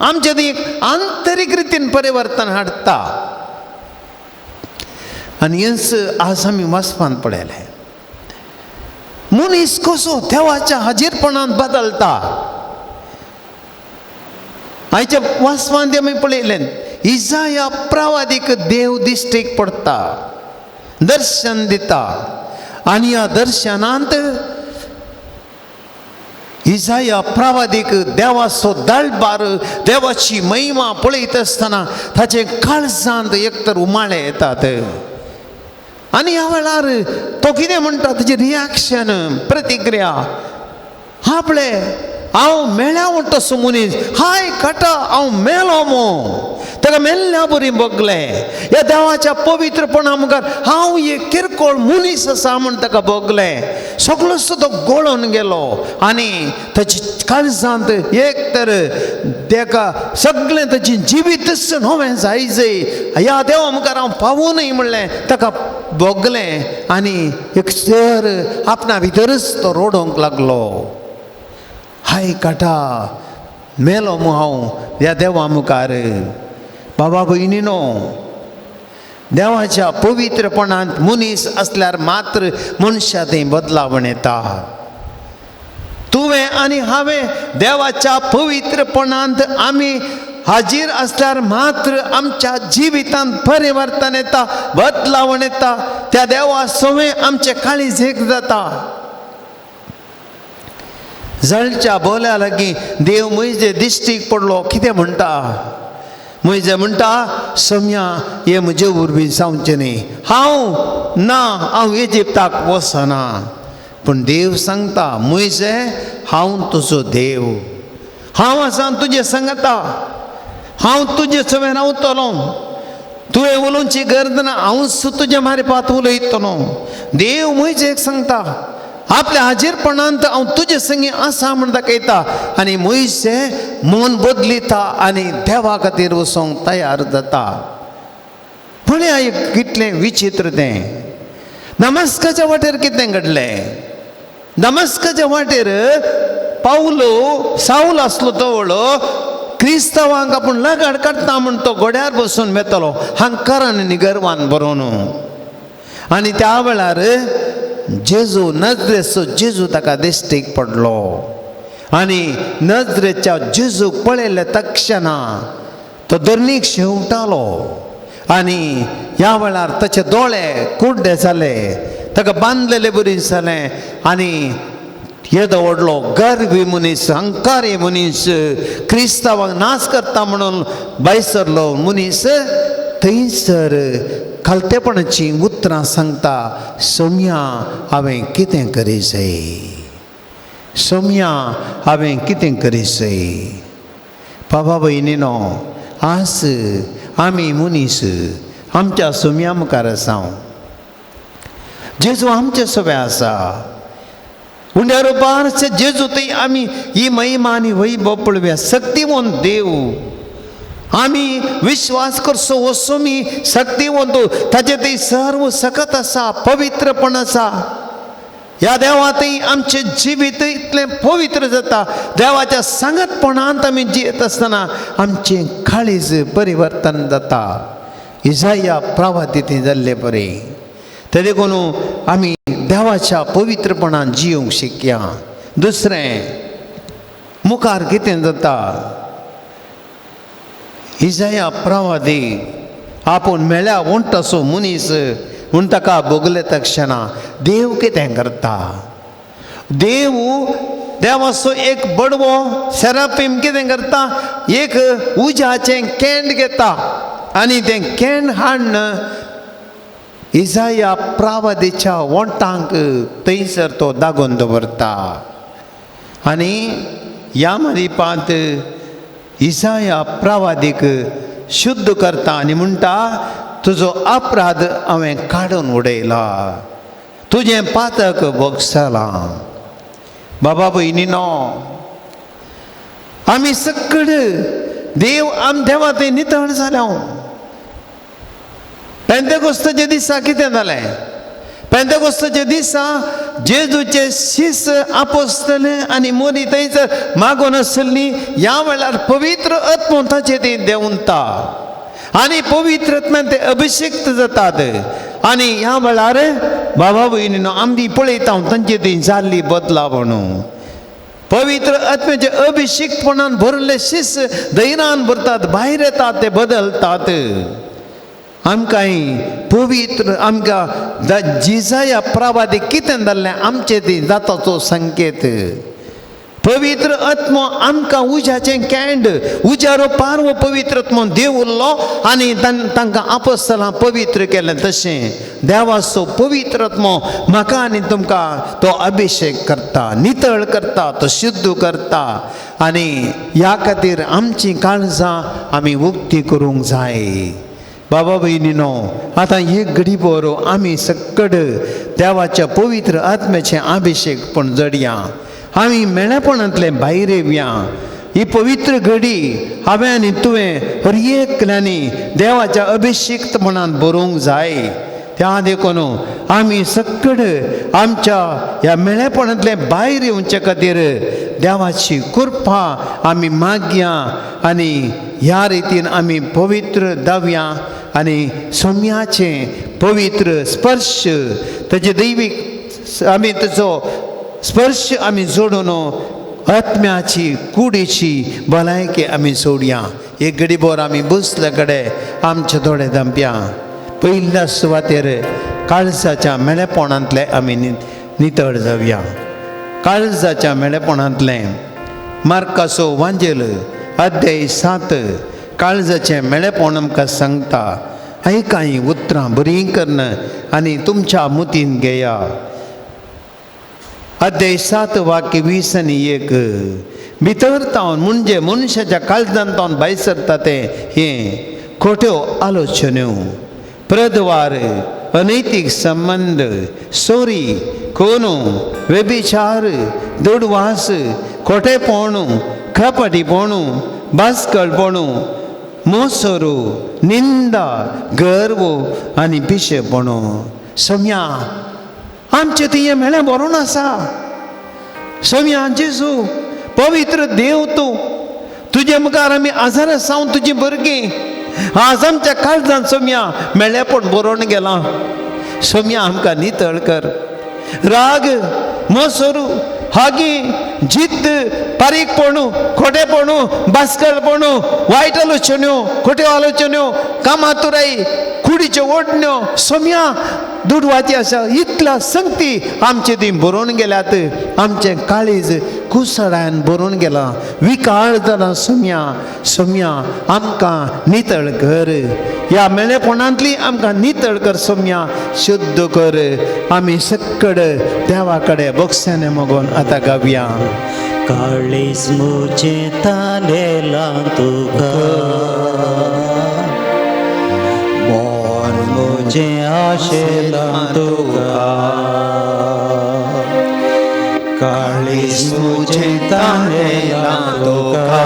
आमचें ती एक आंतरीक रितीन परिवर्तन हाडटा. आनी हेंच आज आमी वाचपांत पळयलें, मनीस कसो देवाच्या हाजीरपणान बदलता. आयच्या वाचपांत आमी पळयलें, इजाया प्रवादीक देव दिश्टीक पडटा, दर्शन दिता आनी ह्या दर्शनांत इजाया प्रवादीक देवाचो दळबार, देवाची महिमा पळयत आसतना ताचे काळजांत एक तर उमाळे येतात आनी ह्या वेळार तो कितें म्हणटा, ताची रिएक्शन, प्रतिक्रिया, आपले हांव मेळ्या म्हणटा सो मनीस, हाय काटा हांव मेलो मो, ताका मेल्ल्या बरी भोगलें. ह्या देवाच्या पवित्रपणा मुखार हांव एक किरकोळ मनीस आसा म्हूण ताका भोगलें. सगळोसो तो गळोन गेलो आनी ताची काळजांत एक तर ताका सगळें ताचें जिवीतच नवें जाय जाय, ह्या देवा मुखार हांव पावूं न्हय म्हणलें ताका भोगलें आनी एक सर आपणा भितरच तो रडोवंक लागलो, हाय काटा मेलो मू हांव ह्या देवा मुखार. बाबा भयणीनो, देवाच्या पवित्रपणांत मनीस आसल्यार मात्र मनशा थंय बदलावण येता. तुवें आनी हांवें देवाच्या पवित्रपणांत आमी हाजीर आसल्यार मात्र आमच्या जिवितांत परिवर्तन येता, बदलावण येता. त्या देवा सवें आमचें काळीज एक जाता. जळच्या बोल्या लागीं देव म्हजे दिश्टीक पडलो. कितें म्हणटा? म्हजे म्हणटा, सम्या हे म्हजे वरवीं जावचें न्ही, हांव ना, हांव इजिप्ताक वचना. पूण देव सांगता, म्हजे हांव तुजो देव, हांव आसा तुजे सांगता, हांव तुजे सवें रावतलो, तुवें उलोवची गरज ना, हांवूच तुजे मारिपात उलयतलो. देव म्हजेक सांगता, आपल्या हाजीरपणांत हांव तुजे संगी आसा म्हण दाखयता. आनी म्हयसे मन बदलिता आनी देवा खातीर वचोंक तयार जाता. पळया कितलें विचित्र तें. दमस्काच्या वाटेर कितें घडलें? दमस्काच्या वाटेर पावलो सावल आसलो तवळो क्रिस्तांवांक आपूण लगाड काडटा म्हण तो घोड्यार बसून वेतलो हंकारान आनी गर्वान बरोवन. आनी त्या वेळार जेजू नजरेचो जेजू ताका दिश्टीक पडलो आनी नजरेच्या जेजूक पळयले तक्षणा तो धरणीक शेंवटालो आनी ह्या वेळार ताचे दोळे कुड्डे जाले, ताका बांदलेले बरी जालें. आनी येदो व्हडलो गर्वी मनीस, अहंकारी मनीस, क्रिस्तांवांक नाश करता म्हणून भायसरलो मनीस थंयसर खालतेपणाची उतरां सांगता, सोम्या हांवें कितें करी जाय, सोम्या हांवें कितें करी जाय. बाबा भयणीनो, आज आमी मनीस आमच्या सोम्या मुखार आसा, जेजू आमचे सोबे आसा. उंड्या रुपार जेजू थंय आमी ही महिमा आनी वैभव पळोवया. शक्तिवंत देव, आमी विश्वास करचो हो सोमी शक्तिवंत, ताचे थंय सर्व सकत आसा, पवित्रपण आसा. ह्या देवा थंय आमचें जिवीत इतलें पवित्र जाता. देवाच्या सांगतपणांत आमी जियेत आसतना आमचें काळीज परिवर्तन जाता. इजाया प्रवादी थंय जाल्ले बरें. ते देखून आमी देवाच्या पवित्रपणान जियोंक शिकया. दुसरें मुखार कितें जाता? इजाया प्रवादी आपूण मेळ्या वण्टाचो मनीस म्हूण ताका भोगले तक्षणा देव कितें करता? देव देवाचो एक बडवो सेराफीम कितें करता? एक उज्याचें केंड घेता आनी तें केंड हाडून इजाया प्रावादीच्या वण्टांक थंयसर तो दागोवन दवरता. आनी ह्या मारिपांत इजाया प्रावादीक शुद्ध करता आनी म्हणटा, तुजो अपराध हांवें काडून उडयला, तुजें पातक भोगसलां. बाबा भयणीनो, आमी सकड देव आम देवा थंय नितळ जाल्या. पेंतेकोस्ताच्या दिसा कितें जालें? पेंतेकोस्ताच्या दिसा जेजूचे शीस आपोस्तले आनी मोरी थंयसर मागून आसली. ह्या वेळार पवित्र आत्मो ताचे थंय देंवता आनी पवित्र आत्म्यान ते अभिषेक्त जातात. आनी ह्या वेळार बाबा भयणीनो आमी पळयता तांचे थंय जाल्ली बदलावण. पवित्र आत्म्याचे अभिषेक्तपणान भरले शीस धैर्यान भरतात, भायर येतात, ते बदलतात. आमकां पवित्र आमकां जिजाया प्रवादी कितें जाल्लें आमचें ती जाताचो संकेत. पवित्र आत्मो आमकां उज्याचें कँड उज्यारो पार हो पवित्र आत्मो देव उरलो आनी तांकां आपस्तलां पवित्र केलें. तशें देवाचो पवित्र आत्मो म्हाका आनी तुमकां तो अभिषेक करता, नितळ करता, तो शुद्ध करता. आनी ह्या खातीर आमचीं काळजां आमी उक्ती करूंक जाय. बाबा भयणीनो, आतां एक घडी बरो आमी सकड देवाच्या पवित्र आत्म्याचें अभिषेक पण जडया, आमी मेळेपणांतले भायर येवया. ही पवित्र घडी हांवें आनी तुवें हर एकल्यांनी देवाच्या अभिषेक्तपणान बरोवंक जाय. त्या देखून आमी सकड आमच्या ह्या मेळेपणांतले भायर येवचे खातीर देवाची कृपा आमी मागया आनी ह्या रितीन आमी पवित्र जावया. आनी सोम्याचें पवित्र स्पर्श ताजे दैवीक आमी ताचो स्पर्श आमी जोडून आत्म्याची कुडीची भलायकी आमी सोडया. एक घडी भर आमी बसले कडेन आमचे थोडे धांपया. पयल्या सुवातेर काळजाच्या मेळेपणांतले आमी नितळ जावया. काळजाच्या मेळेपणांतलें मार्काचो वांजेल अध्याय 7 काळजाचें मेळेपण आमकां सांगता. आयकाय उतरां बरीं कन्न आनी तुमच्या मुतीन घेया. अध्याय 7 वाक्य 20 आनी 1 भितर तावन म्हणजे मनशाच्या काळजान तावन भायर सरता तें हें खोट्यो आलोचन्यो, प्रदवार, अनैतीक संबंद, सोरी, कोनू, व्यभिचार, दुडवास, खोटेपण, कपटीपण, बास्कळपण, मोसोरू, निंदा, गर्व आनी पिशेपण. सोम्या आमचें थंय मेळें बरोवन आसा. सोम्या जेजू पवित्र देव तूं, तुजे मुखार आमी आजार आसाव तुजी भुरगीं. आज आमच्या काळजान सोम्या मेळेपण बरोवन गेलां. सोम्या आमकां नितळ कर. राग, मोसोरू, हागी, जिद्द, पारीकपणू, खोटेपणू, बास्कलपणू, वायट आलोचन्यो, खोट्यो आलोचन्यो, कामातुराई, कुडीच्यो ओडण्यो, सोम्या दुडवाची आसा. इतल्या संगती आमचे ती बरोवन गेल्यात. आमचें काळीज कुसळान बरोवन गेलां, विकाळ जालां. सोम्या सोम्या आमकां नितळ कर. ह्या मेळेपणांतली आमकां नितळ कर सोम्या, शुद्ध कर. आमी सक्कड देवा कडेन बोगसाने मगोन आतां गावया. काळीज म्हजें तानेलां तुका, मन म्हजें आशेलां तुका, काळीज म्हजें तानेलां तुका,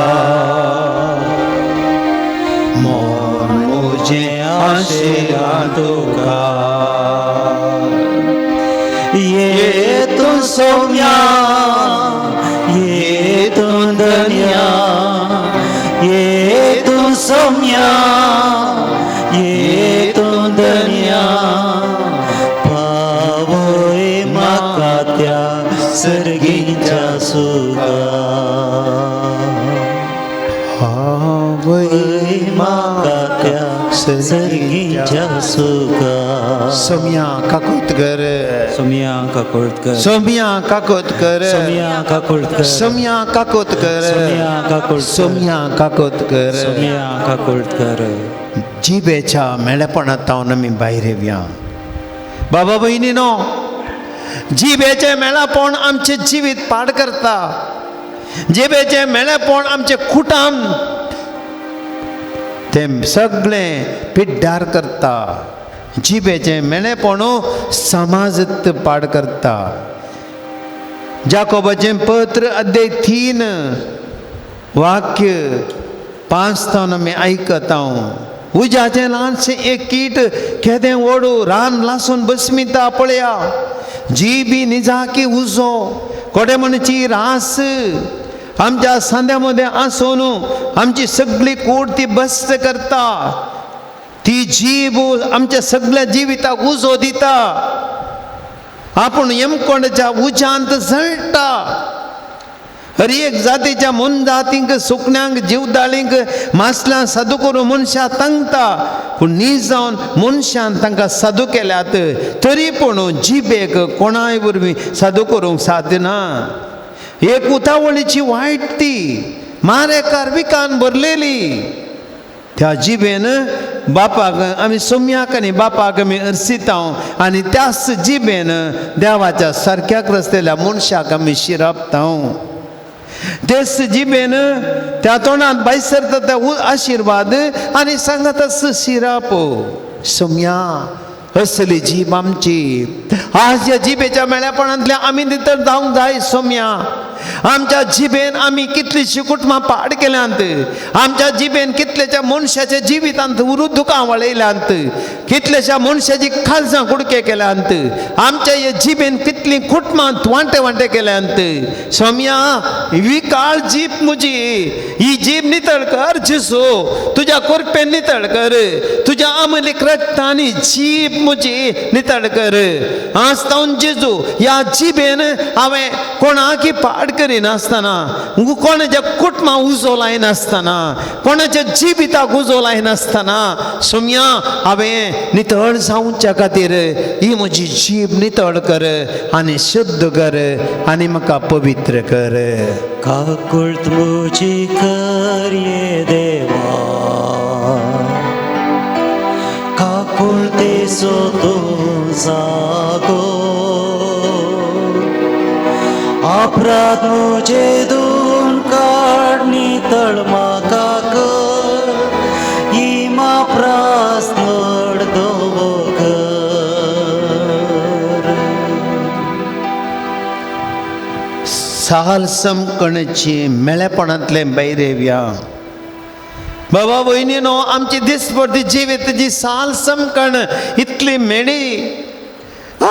मन म्हजें आशेलां तुका. ये तूं सोम्या, ये तूं धन्या, ये तूं सोम्या, ये तूं धन्या, पावय म्हाका त्या सर्गीच्या सुखा, आवय म्हाका त्या सर्गीच्या सुखा. सोम्या काकूत कर, सोम्या काकूत कर, सोम्या काकूत कर, सोम्या काकूत कर, सोम्या काकूत कर, सोम्या काकूत कर, सोम्या काकूत कर, सोम्या काकूत कर. जिबेच्या मेळेपणांत तावन आमी भायर येवया. बाबा भयणीनो, जिबेचें मेळापण आमचें जिवीत पाड करता. जिबेचें मेळेपण आमचें कुटाम तें सगळें पिड्ड्यार करता. जिबेचें मेळेपण समाजत पाड करता. जाकोबाचें पत्र अध्याय 3 वाक्य 5 तावन आमी आयकता. उज्याचें ल्हानशें एक कीट केदें व्हड रान लासून बसमिता पळया. जी बी निजाकी उजो कोडे म्हणची रास आमच्या सांद्या मदें आसून आमची सगळी कूड ती बस्त करता. ती जीब आमच्या सगळ्या जिविताक उजो दिता. आपूण यमकोंडच्या उज्यांत जळटा. हर एक जातीच्या मनजातींक, सुकण्यांक, जिवदाळींक, मासल्यांक सादू करून मनशां तांगता. पूण नीज जावन मनशान तांकां सादू केल्यात तरी पूण जिबेक कोणाय वरवीं सादू करूंक साध्य ना. एक उतावळीची वायट ती मारेकार विकान भरलेली. त्या जिबेन बापाक आमी सोम्याक आनी बापाक आमी अर्सिता आनी त्याच जिबेन देवाच्या सारक्याक रसलेल्या मनशाक आमी शिरापता. तेच जिबेन त्या तोंडांत भायर सरता त्या आशिर्वाद आनी सांगता शिराप. सोम्या असली जीब आमची. आज ह्या जिबेच्या मेळ्यापणांतल्या आमी भितर जावंक जाय. सोम्या आमच्या जिबेन आमी कितलींशीं कुटुंबां पाड केल्यांत. आमच्या जिबेन कितल्याच्या मनशाच्या जिवितांत उरू दुकां वळयल्यांत. कितल्याश्या मनशाची काळजां कुडके केल्यांत, आमच्या हे जिबेन कितलीं कुटुंबां वांटे वांटे केल्यांत। सोम्या विकाळ जीब म्हजी, ही जीब नितळ कर जेजू, तुज्या कृपेन नितळ कर, तुज्या अमलीक रक्तांनी जीब म्हजी नितळ कर। आज तावन जेजू ह्या जिबेन हांवें कोणाकी पाड करिनासतना, कोणाच्या कुटुंबां उजो लायनासतना, कोणाच्या जिविताक उजो लायनासतना सोम्या हांवें नितळ जावच्या खातीर ही म्हजी जीब नितळ कर आनी शुद्ध कर आनी म्हाका पवित्र कर। काकुळट म्हजी कर ये देवा, काकुळटेचो तूं जागो, अपराध म्हजे धुवन काड नितळ म्हाका कर, ही म्हाप्रास नड दवो कर। साल समकणची मेळेपणांतलें बैरेव्या बाबा भयणीनो, आमची दिसपडती जिवीत जी साल समकण इतली मेळी,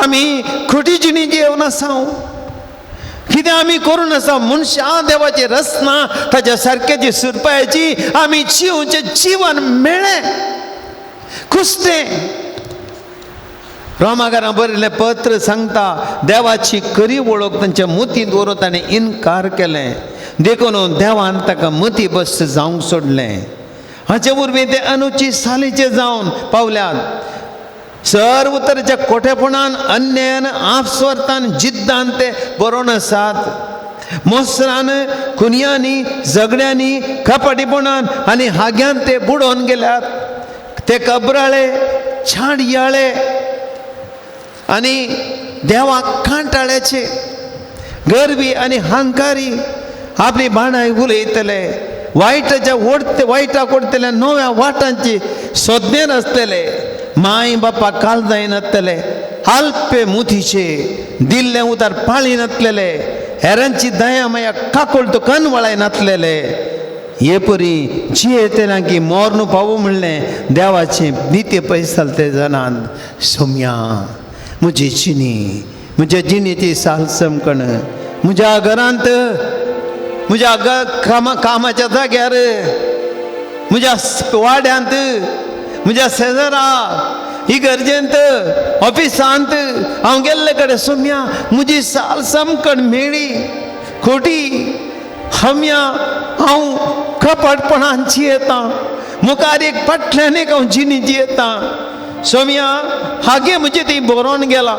आमी खोटी जिणी जेवन आसा, कितें आमी करून आसा। मनशां देवाची रचना ताच्या सारक्याची सुरपायाची आमी जिवचें जिवन मेळ्ळें कुसतें। रोमाकारां बरयल्लें पत्र सांगता देवाची खरी वळख तांच्या मतींत दवरून ताणें इनकार केलें, देखून देवान ताका मती बस जावंक सोडलें। हाचे वरवीं ते अनुची सालीचे जावन पावल्यात। सर्व तरेच्या कोठेपणान, अन्यायान, आपस्वार्थान, जिद्दान ते बरोवन आसात। मोसरान, खुनयांनी, झगड्यांनी, कपाटीपणान आनी हाग्यान ते बुडोवन गेल्यात। ते कबराळे, छाडयाळे आनी देवाक कांटाळ्याचे, गरबी आनी हांकारी, आपली बाणाय उलयतले, वायटाच्या ओडते वायटाक ओडतले, नव्या वाटांची सोदनेर आसतले, माय बापा काळजाय नासतले, आल्पे मुथीचे दिल्लें उतार पाळी नासलेले, हेरांची दया माया काकुळट कनवळाय नासलेले, हे परी जियेतल्या की मोर्न पावो म्हणलें देवाचें नित्य पयस ते जाणात। सोम्या म्हजी जिणी, म्हज्या जिणेची साल समकण, म्हज्या घरांत, म्हज्या कामाच्या जाग्यार, म्हज्या वाड्यांत, म्हज्या शेजरा, इगर्जेंत, ऑफिसांत हांव गेल्ले कडेन सोम्या म्हजी साल समकण मेळ्ळी खोटी। हम्या हांव कपटपणान जियेतां, मुखार एक फाटल्यान एक हांव जिणी जियेतां। सोम्या हागे म्हजे ती बरोवन गेला,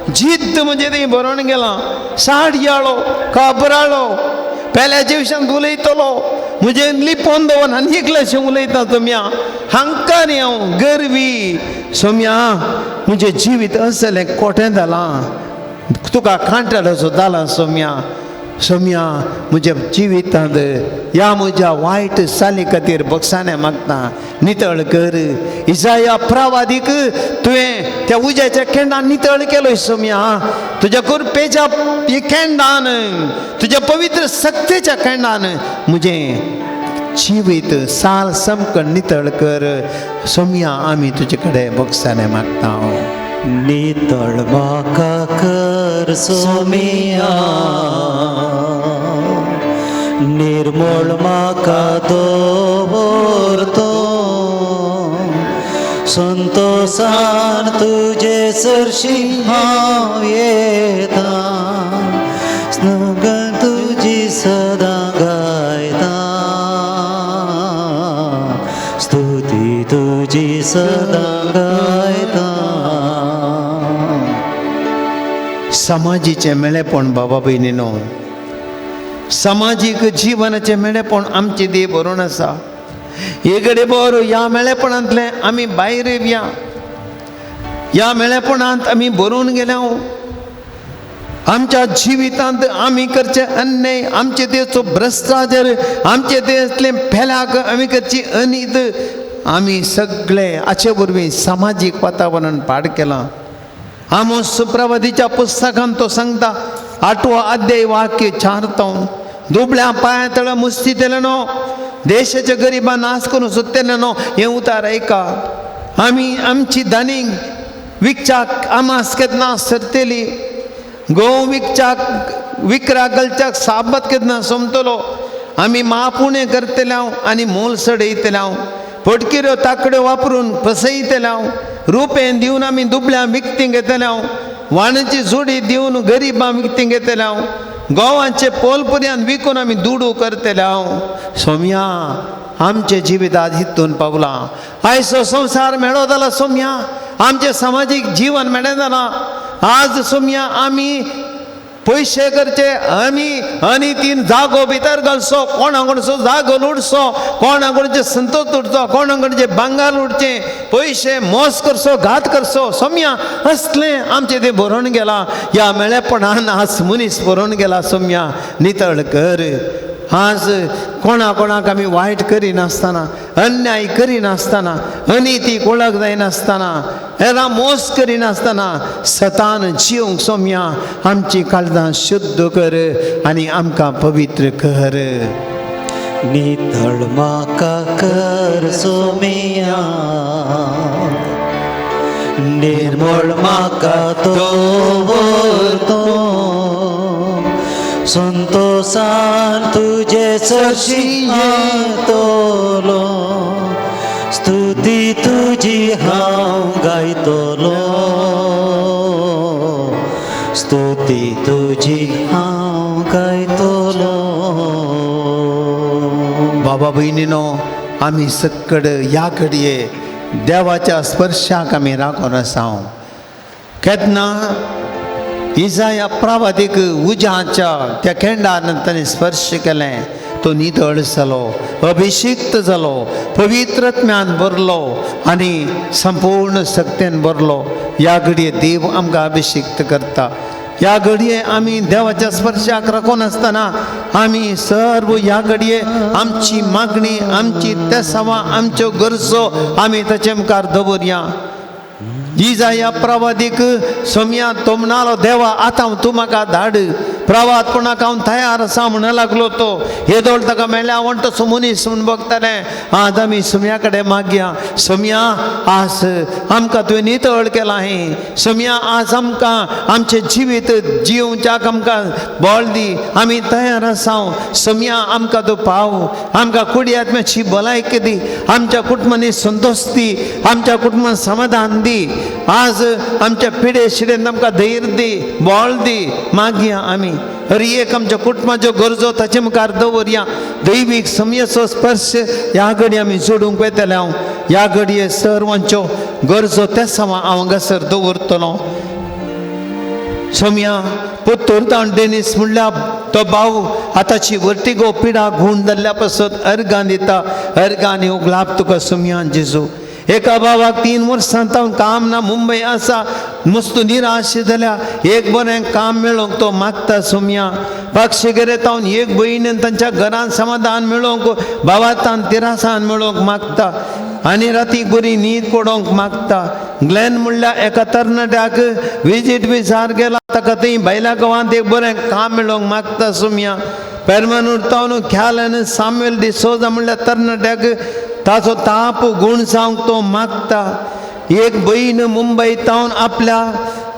जिद्द म्हजे ती बरोवन गेला, साडयाळो, काबराळो, पेल्याच्या विशयान उलयतलो, म्हजें लिपोवन दवर आनी एकल्याशें उलयता। सोम्या हांकां हांव गरवी, सोम्या म्हजें जिवीत असलें कोटें जालां, तुका कांटाळोसो जालां। सोम्या सोम्या म्हज्या जिवितांत ह्या म्हज्या वायट साली खातीर बक्षाने मागता, नितळ कर। इजाया प्रवादीक तुवें त्या उज्याच्या केंडान नितळ केलो। सोम्या तुज्या कृपेच्या केंडान, तुज्या पवित्र सक्तेच्या केंडान म्हजें जिवीत साल समकण नितळ कर। सोम्या आमी तुजे कडेन बक्षाने मागता। नितळ म्हाका कर सोमिया, निर्मळ म्हाका दवर तूं, संतोसान तुजे सरशी हांव येता, स्नुगन तुजी सदां गायता, स्तुती तुजी सदां गायता। समाजीचें मेळेपण बाबा भयणीनो, समाजीक जिवनाचें मेळेपण आमचें देह बरोवन आसा। हे घडये बरो ह्या मेळेपणांतलें आमी भायर येवया, ह्या मेळेपणांत आमी बरोवन गेल्या। आमच्या जिवितांत आमी करचें अन्याय, आमचे देशाचो भ्रश्टाचार, आमचे देशांतले पेल्याक आमी करची अनीत, आमी सगळे हाचे वरवीं समाजीक वातावरण पाड केलां। आमोस सुप्रवादीच्या पुस्तकांत तो सांगता, 8वो अध्याय वाक्य 4 तावन, दुबळ्या पांया तळ मुस्ती तेले न्हू, देशाच्या गरिबां नाश करून सोदतले न्हू, हें उतार आयका। आमी आमची दानीक विकच्याक आमास केन्ना सरतली, गोंव विकच्याक विकरा घालच्याक साबत केन्ना सोमतलो। आमी मापुणें करतले हांव आनी मोल सडयतले हांव, फटकिऱ्यो ताकड्यो वापरून फसयतले हांव, रुपें दिवन आमी दुबळ्यां विकतीं घेतले हांव, वाणाची जोडी दिवन गरिबां विकतीं घेतले हांव, गोवाचे पोल पर्यंत विकून आमी दुडू करतले हांव। सोम्या आमचें जिवीत आज हितून पावलां। आयचो संवसार मेळो जाला सोम्या, आमचें समाजीक जीवन मेळ्ळें जालां। आज सोम्या आमी पयशे करचे, आमी आनी तीन जागो भितर घालचो, कोणा कोणचो जागो लुटचो, कोणा कोणाचे संतोष लुटचो, कोणा कोणाचे भांगार लुटचें, पयशे मोस करचो, घात करचो। सोम्या असलें आमचें तें बरोवन गेलां। ह्या मेळेपणान आज मनीस बरोवन गेला। सोम्या नितळ कर। आज कोणा कोणाक आमी वायट करिनासतना, अन्याय करिनासतना, अनिती कोणाक जायनासतना, हेरां मोस करिनासतना सतान जिवंक सोम्या आमची काळजां शुद्ध कर आनी आमकां पवित्र कर। नितळ म्हाका कर सोम्या, निर्मळ म्हाका दवर तूं, संतोषान तुजे सरशी येतलो, स्तुती तुजी हांव गायतलो, स्तुती तुजी हांव गायतलो। बाबा भयणीनो, आमी सक्कड ह्या घडये देवाच्या स्पर्शाक आमी राखून आसा। केन्ना इजाया प्रवादीक उज्याच्या त्या केंडान ताणें स्पर्श केलें, तो नितळ जालो, अभिषिक्त जालो, पवित्र ज्ञान भरलो आनी संपूर्ण शक्तेन भरलो। ह्या घडये देव आमकां अभिषिक्त करता। ह्या घडये आमी देवाच्या स्पर्शाक राखून आसतना आमी सर्व ह्या घडये आमची मागणी, आमची तेसावां, आमच्यो गरजो आमी ताचे मुखार दवरया। इजाया प्रवादीक सोम्या तो म्हणालो, देवा आतां तूं म्हाका धाड, प्रवादपणाक हांव तयार आसा म्हणूं लागलो। तो येदोळ ताका मेळ्ळ्या म्हण तो मनीस म्हूण बगतालें। आज आमी सोम्या कडेन मागया, सोम्या आज आमकां तुवें नितळ केलां हें, सोम्या आज आमकां आमचें जिवीत जिवच्याक आमकां बळ दी, आमी तयार आसा। सोम्या आमकां तूं पाव, आमकां कुडी आत्म्याची भलायकी दी, आमच्या कुटुंबांनी संतोश दी, आमच्या कुटुंबान समाधान दी, आज आमच्या पिडे शिडेन आमकां धैर्य दी, बळ दी। मागया आमी हर एक आमच्या कुटुंबाच्यो गरजो ताचे मुखार दवरया। दैवीक समयेचो स्पर्श ह्या घडये आमी जोडूंक वयतले हांव। ह्या घडये सर्वांच्यो गरजो त्या समा हांव हांगासर दवरतलो। सोम्या पुत्तुर डेनीस म्हणल्यार तो भाव आतांची वर्टिगो पिडा गूण जाल्ल्या पासत अर्गान दिता, अर्गान उगलाप तुका सोम्या जेजू। एका भावाक 3 वर्सां तावन काम ना, मुंबय आसा, मस्त निराश जाल्या, एक बरें काम मेळोंक तो मागता सोम्या। पक्षगेरे तावन एक भयणीन तांच्या घरान समाधान मेळोंक, भावातान तिरासान मेळोंक मागता आनी रातीक बरी न्हीद पडोवंक मागता। ग्लॅन म्हणल्यार एका तरणाट्याक विजीट विजार गेला, ताका थंय बायल्या गांवांत एक बरें काम मेळोवंक मागता सोम्या। पेरमानूर तावन ख्याल आनी सामुएल डिसोजा म्हणल्यार तरणाट्याक ताचो ताप गूण जावंक तो मागता। एक भयण मुंबय तावन आपल्या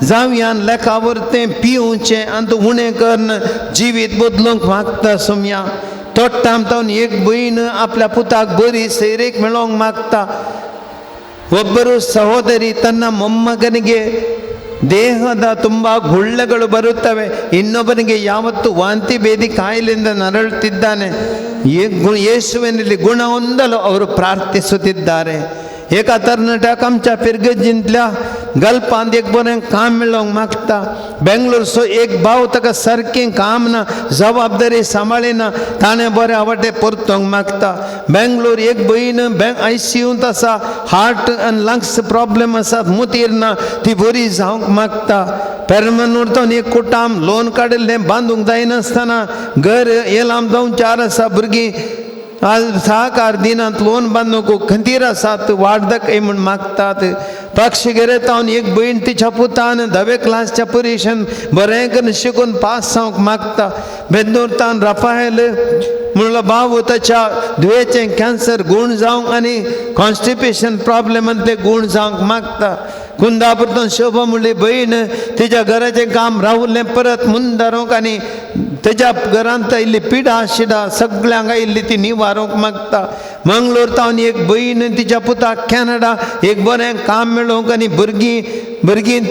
जावयान लेखावर तें पिवचें आनी तो उणें करून जिवीत बदलूंक मागता सोम्या। तोट्टाम तावन एक भयण आपल्या पुताक बरी सैरेक मेळोवंक मागता। ಒಬ್ಬರು ಸಹೋದರಿ ತನ್ನ ಮೊಮ್ಮಗನಿಗೆ ದೇಹದ ತುಂಬ ಗುಳ್ಳೆಗಳು ಬರುತ್ತವೆ, ಇನ್ನೊಬ್ಬನಿಗೆ ಯಾವತ್ತು ವಾಂತಿ ಭೇದಿ ಕಾಯಿಲೆಯಿಂದ ನರಳುತ್ತಿದ್ದಾನೆ, ಯೇಸುವಿನಲ್ಲಿ ಗುಣ ಹೊಂದಲು ಅವರು ಪ್ರಾರ್ಥಿಸುತ್ತಿದ್ದಾರೆ। एका तरणाट्याक आमच्या पिरगर्जींतल्या गल्पांत एक बरें काम मेळोवंक मागता। बेंगलोरचो एक भाव ताका सारकें काम ना, जबाबदारी सांबाळिना, ताणें बरें आवटे परतोवंक मागता। बेंगलोर एक भयण आयसीयूंत आसा, हार्ट आनी लंग्स प्रॉब्लम आसा, मुतीर ना, ती बरी जावंक मागता। पेरमनूर एक कुटाम लोन काडिल्लें बांदूंक जायनासतना घर येलाम जावन 4 आसा भुरगीं आज सहकार दिनात, लोन बांदूंक खंतीर आसात, वार्धक म्हूण मागतात। पक्षगेरे तावन एक भयण तिच्या पुतान 10वे क्लासच्या परिक्षेन बरें करून शिकून पास जावंक मागता। बेंदूर तावन राफायल म्हणलो भाव ताच्या दुयेचें कॅन्सर गूण जावंक आनी कॉन्स्टिपेशन प्रॉब्लेमांतले गूण जावंक मागता. कुंदापुरतून शोभा म्हणली भयण तिच्या घराचें काम रावलें परत मुंदारूंक आनी तेज्या घरांत आयिल्ली पिडा शिडा सगळ्यांक आयिल्ली ती निवारूंक मागता. मंगलोर तावन एक भयण तिच्या पुताक कॅनडा एक बरें काम मेळोवंक आनी भुरगीं भुरगीं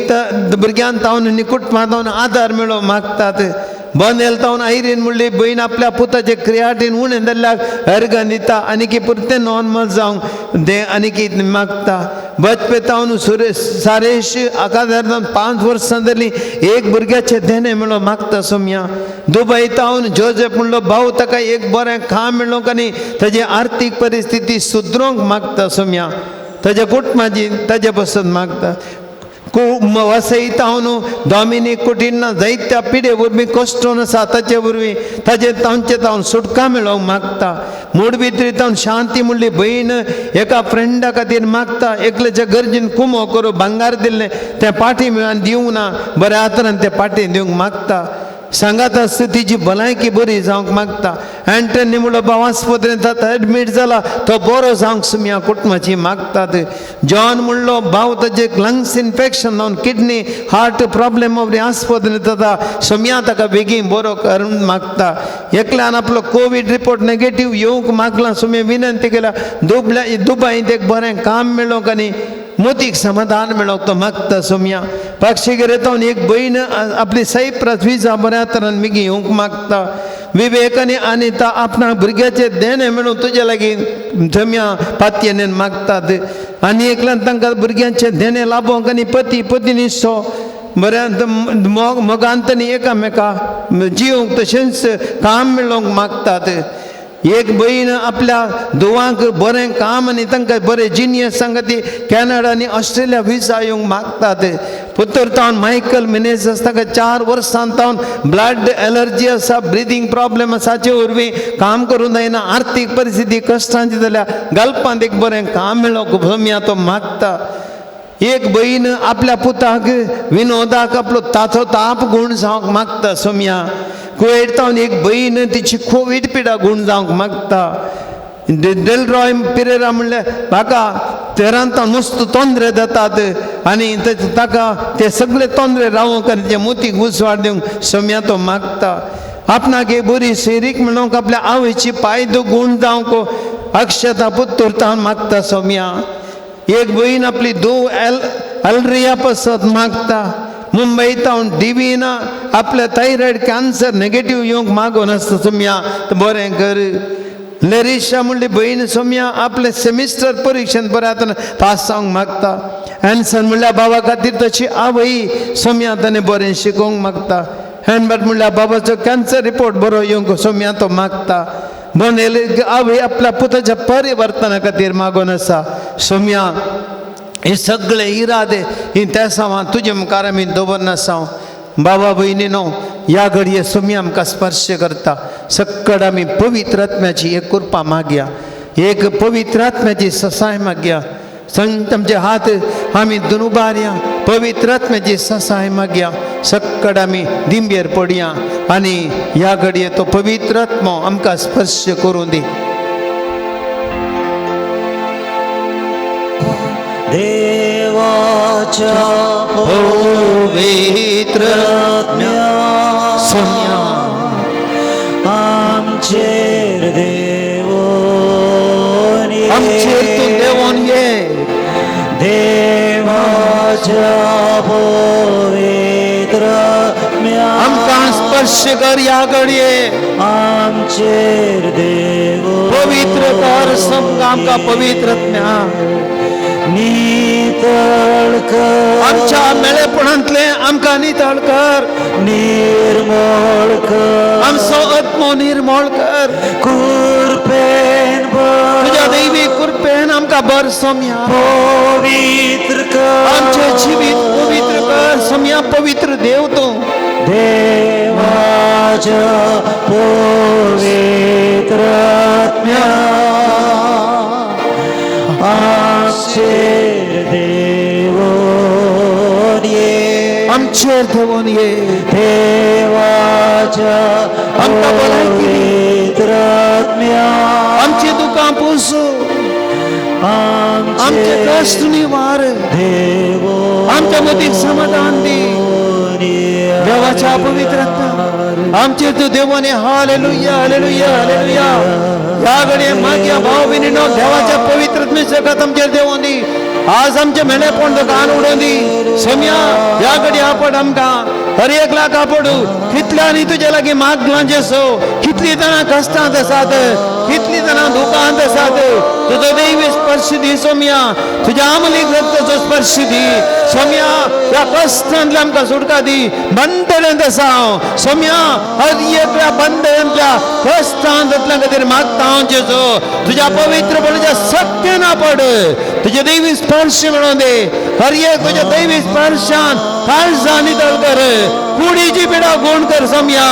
भुरग्यान तावन आनी कुटुंबां तावन आदार मेळोवंक मागतात. बनेल तावन आयरीन म्हणली भयण आपल्या पुताचे क्रियाटीन उणें जाल्ल्याक अर्गां दिता आनी की पुरतें नॉर्मल जावंक तें आनी की मागता. बचपे तावन सुरेश सारेश आकादार 5 वर्सां जालीं एक भुरग्याचें देणें मेळोवंक मागता सोम्या. दुबय तावन जोजेफ म्हणलो भाव ताका एक बरें काम मेळोवंक आनी ताजी आर्थीक परिस्थिती सुदरोवंक मागता सोम्या. ताज्या कुटुंबाची ताजे पसून मागता. वसई तावन डॉमिनीक कुटिन्ना जायत्या पिडे वरवीं कश्टून आसा ताचे वरवीं ताजे तांचे तावन सुटका मेळोवंक मागता. मोडबित्री तावन शांती म्हणली भयण एका फ्रेंडा खातीर मागता. एकल्याच्या गरजेन कुमो करूं भांगार दिल्लें तें पाटी मेळून दिवंक ना बऱ्या आतरान तें पाटी दिवंक मागता. सांगात आसता तिची भलायकी बरी जावंक मागता. एंटनी म्हणलो भाव आस्पत्रेंत आतां एडमीट जाला तो बरो जावंक सुम्या कुटुंबाची मागतात. जॉन म्हणलो भाव ताजे लंग्स इन्फेक्शन जावन किडनी हार्ट प्रॉब्लेम वरी आस्पत्रेंत आतां सुम्या ताका बेगीन बरो करून मागता. एकल्यान आपलो कोवीड रिपोर्ट नेगेटीव येवंक मागलां सुम्या विनंती केल्या. दुबल्या दुबायंत एक बरें काम मेळोवंक आनी मोतीक समाधान मेळोवंक तो मागता सोम्या. पक्षीगेर तावन एक भयण आपली सायप्रस विजा बऱ्या तरान मिगी येवंक मागता. विवेक आनी अनिता आपणा भुरग्याचें देणें मेळून तुजे लागीं जम्या पातयेन मागतात. आनी एकल्यान तांकां भुरग्यांचें देणें लाभोवंक आनी पती पत्नीचो बऱ्या मोग मोगांतनी एकामेका जिवंक तशेंच काम मेळोवंक मागतात. एक भयण आपल्या धुवांक बरें काम आनी तांकां बरें जिनियस सांगता कॅनडा आनी ऑस्ट्रेलिया विजा येवंक मागतात. पुत्र तावन मायकल मिनेजस ताका 4 वर्सां तावन ब्लड एलर्जी आसा ब्रिदींग प्रॉब्लेम आसा हाचे वरवीं काम करूंक जायना आर्थीक परिस्थिती कश्टांची जाल्या गल्पांत एक बरें काम मेळोवंक भम्या तो मागता. एक भयण आपल्या पुताक विनोदाक आपलो ताचो ताप गूण जावंक मागता सोम्या. कुवेट तावन एक भयण तिची कोवीड पिडा गूण जावंक मागता. डेलरॉय पिरेरा म्हणल्यार म्हाका तेरांत नुस्त तोंदरे जातात आनी ताका ते सगळे तोंदरे रावंक आनी ते मोतीक उजवाड दिवंक सोम्या तो मागता. आपणाक एक बरी सैरीक म्हणूंक आपल्या आवयची पायदो गूण जावंक अक्षता पुत्तूर तावन मागता सोम्या. एक भयण आपली धूव अलरिया पसत मागता. मुंबय तावन डिवीना आपल्या थायरॉयड कॅन्सर नेगेटीव येवंक मागून आसता सोम्या बरें कर. लेरिशा म्हणली भयण सोम्या आपलें सेमिस्टर परिक्षेंत बऱ्या आतां पास जावंक मागता. एन्सन म्हणल्यार बाबा खातीर तशी आवय सोम्या ताणें बरें शिकोवंक मागता. हॅनबर्ट म्हणल्यार बाबाचो कॅन्सर रिपोर्ट बरो येवंक सोम्या तो मागता. बोनेल आवय आपल्या पुताच्या परिवर्तना खातीर मागून आसा सोम्या. हे सगळे इरादे ही त्या सावां तुजे मुखार आमी दवरना साव. बाबा भयणी न्हू ह्या घडये सोम्या आमकां स्पर्श करता. सक्कड आमी पवित्र आत्म्याची एक कृपा मागया, एक पवित्र आत्म्याची ससाय मागया. संत आमचे हात आमी दुनुबारया, पवित्र आत्म्याची ससाय मागया. सक्कड आमी दिंबेर पडया आनी ह्या घडये तो पवित्र आत्मो आमकां स्पर्श करूं दी. देवाच्या पवित्र सोम्या आमचेर देवोन ये. आमचेर तूं देवोन ये. देवाच्या पवित्र आमकां स्पर्श कर ह्या घडये. आमचेर देवोन पवित्र कर समका आमकां पवित्र आत्म्या. नितळ कर आमच्या मेळेपणांतलें आमकां नितळ कर. निर्मळ कर आमचो आत्मो निर्मळ कर. कृपेन भर तुज्या दैवी कृपेन आमकां बर सोम्या. पवित्र कर आमचें जिवीत पवित्र कर सोम्या. पवित्र देव तूं. देवाच्या पवित्र आत्म्या आमचेर देवोन ये. आमचेर देवोन ये. देवाच्या आमकां भलायकी दी. पवित्र आत्म्या आमची दुकां पुसू, आमचे कश्ट निवार, देवो आमच्या मतीक समाधान दी. देवाच्या पवित्र आत्म्या आमचे तूं देवाने. Hallelujah, hallelujah, hallelujah. ह्या घडये मागया भाव भयणीनो, देवाच्या पवित्र आत्म्याच्या आमचेर देवोन दी. आज आमचे मेलेपण तुका उडोवन दी सोम्या. ह्या घडये आपड आमकां हर एक लाख आपडू. कितल्यांनी तुजे लागीं मागलां जेसो, कितलीं जाणां कश्टांत आसात, कितलीं जाणां दुखांत आसात. तुजो दैवी स्पर्श दी सोम्या, तुज्या आमलीक रक्ताचो स्पर्श दी सोम्या. ह्या कश्टांतल्या आमकां सुटका दी. बंदळ्यांत आसा हांव सोम्या, हर एकल्या बंदळ्यांतल्या कश्टांतल्या खातीर मागता हांव जेजो. तुज्या पवित्रपणाच्या सत्य ना पड, तुजे दैवी स्पर्श मेळोवन दे. हर एक तुज्या दैवी स्पर्शान काळजां नितळ कर, कुडीची पिडा गुण कर सोम्या.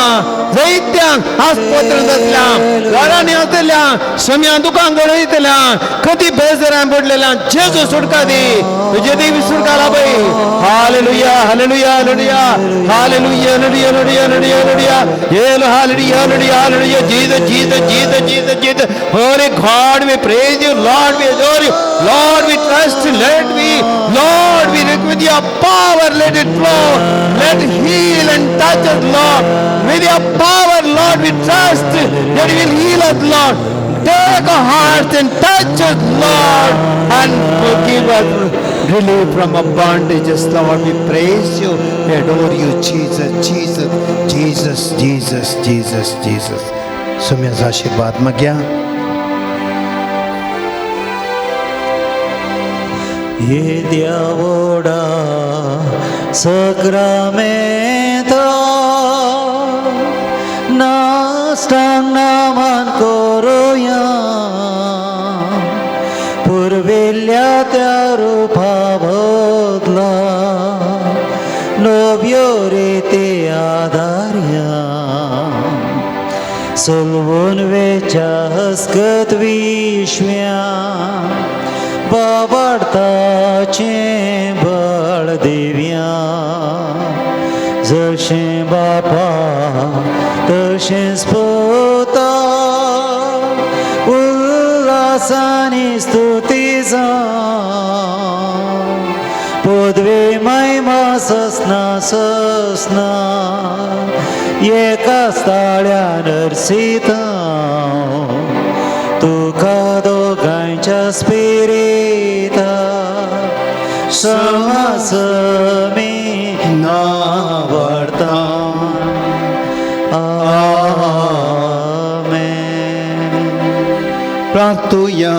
जैत्यांक आस्पत्रेंत आसल्या, घरांनी आसतल्या सोम्या, दुकान गळयतल्या, कधी बेजरान पडलेल्या जेजू सुटका दी. तुजे देवी सुटका लाभय. Hallelujah, hallelujah, hallelujah, hallelujah, hallelujah, hallelujah, hallelujah, hallelujah, hallelujah, hallelujah, hallelujah. Jesus, Jesus, Jesus, Jesus, Jesus. Holy God, we praise you. Lord, we adore you. Lord, we trust you. Let we, Lord, we with your power, let it flow. Let heal and touch us, Lord. With your power, Lord, we trust that you will heal us, Lord. Take our hearts and touch us, Lord, and forgive us relief from our bondages, Lord. We praise you, we adore you, Jesus, Jesus, Jesus, Jesus, Jesus, Jesus. सुम्याचा आशीर्वाद मागया. येद्या व्हडा सक्रामेंता नाष्टांग Naaman करुया, पुर्विल्ल्या त्या रुपा बदला नव्यो रिती आदारया, सलवून वेच्या हसगत विश्व्या बाबाडताचें बळ दिव्या. जशें बापा तशेंच पुता उल्हासानी स्तुती जावं, पदवी महिमा ससना ससना एकाच ताळ्यान अर्सिता तुका दोगांयच्या स्पिरिता समासमी नावडता. आमेन. प्रार्थुया.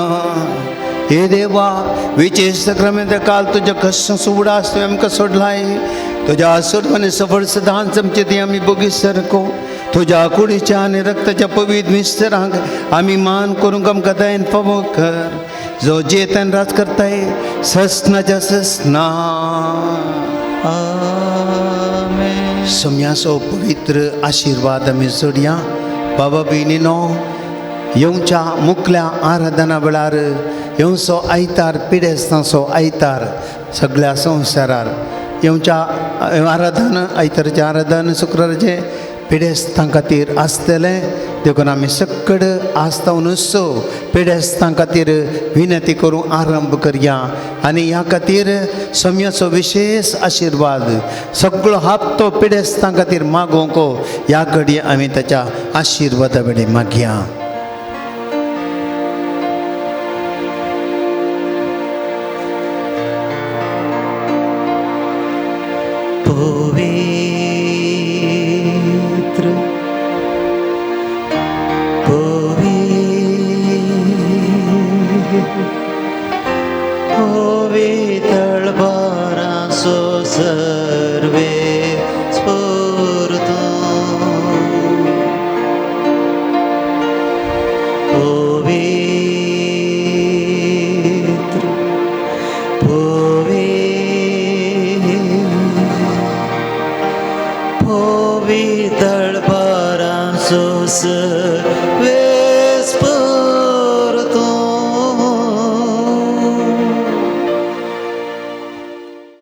हे देवा, विशेष सक्रामेंत काल तुज्या कश्ट उडास तुवें आमकां सोडलाय. तुज्या आशिर्वादान सफळ सदांच आमचे ती आमी बोगी सारको तुज्या कुडीच्या आनी रक्ताच्या पवित्र मिस्तरांक आमी मान करूंक आमकां दयेन फावो कर, जो जेतन राज करताय ससनाच्या ससना. आमेन. सम्यासो पवित्र आशिर्वाद आमी जोडया. बाबा भयणीनो, येवच्या मुखल्या आराधना वेळार येवचो आयतार पिडेस्तांचो आयतार सगळ्या संवसारार येवच्या आराधन आयतारचें आराधन शुक्रारचें पिडेस्तां खातीर आसतलें. देखून आमी सकड आस्ताव नुसो पिडेस्तां खातीर विनंती करूं आरंभ करया आनी ह्या खातीर सम्याचो विशेष आशिर्वाद सगळो हप्तो पिडेस्तां खातीर मागोवंक ह्या घडये आमी ताच्या आशिर्वादा कडेन मागया. पवित्र पवित्र पवित्र बारासो सर्वे स्फूर्त पवित्र पवित्र पवित्र बारासो सर्वे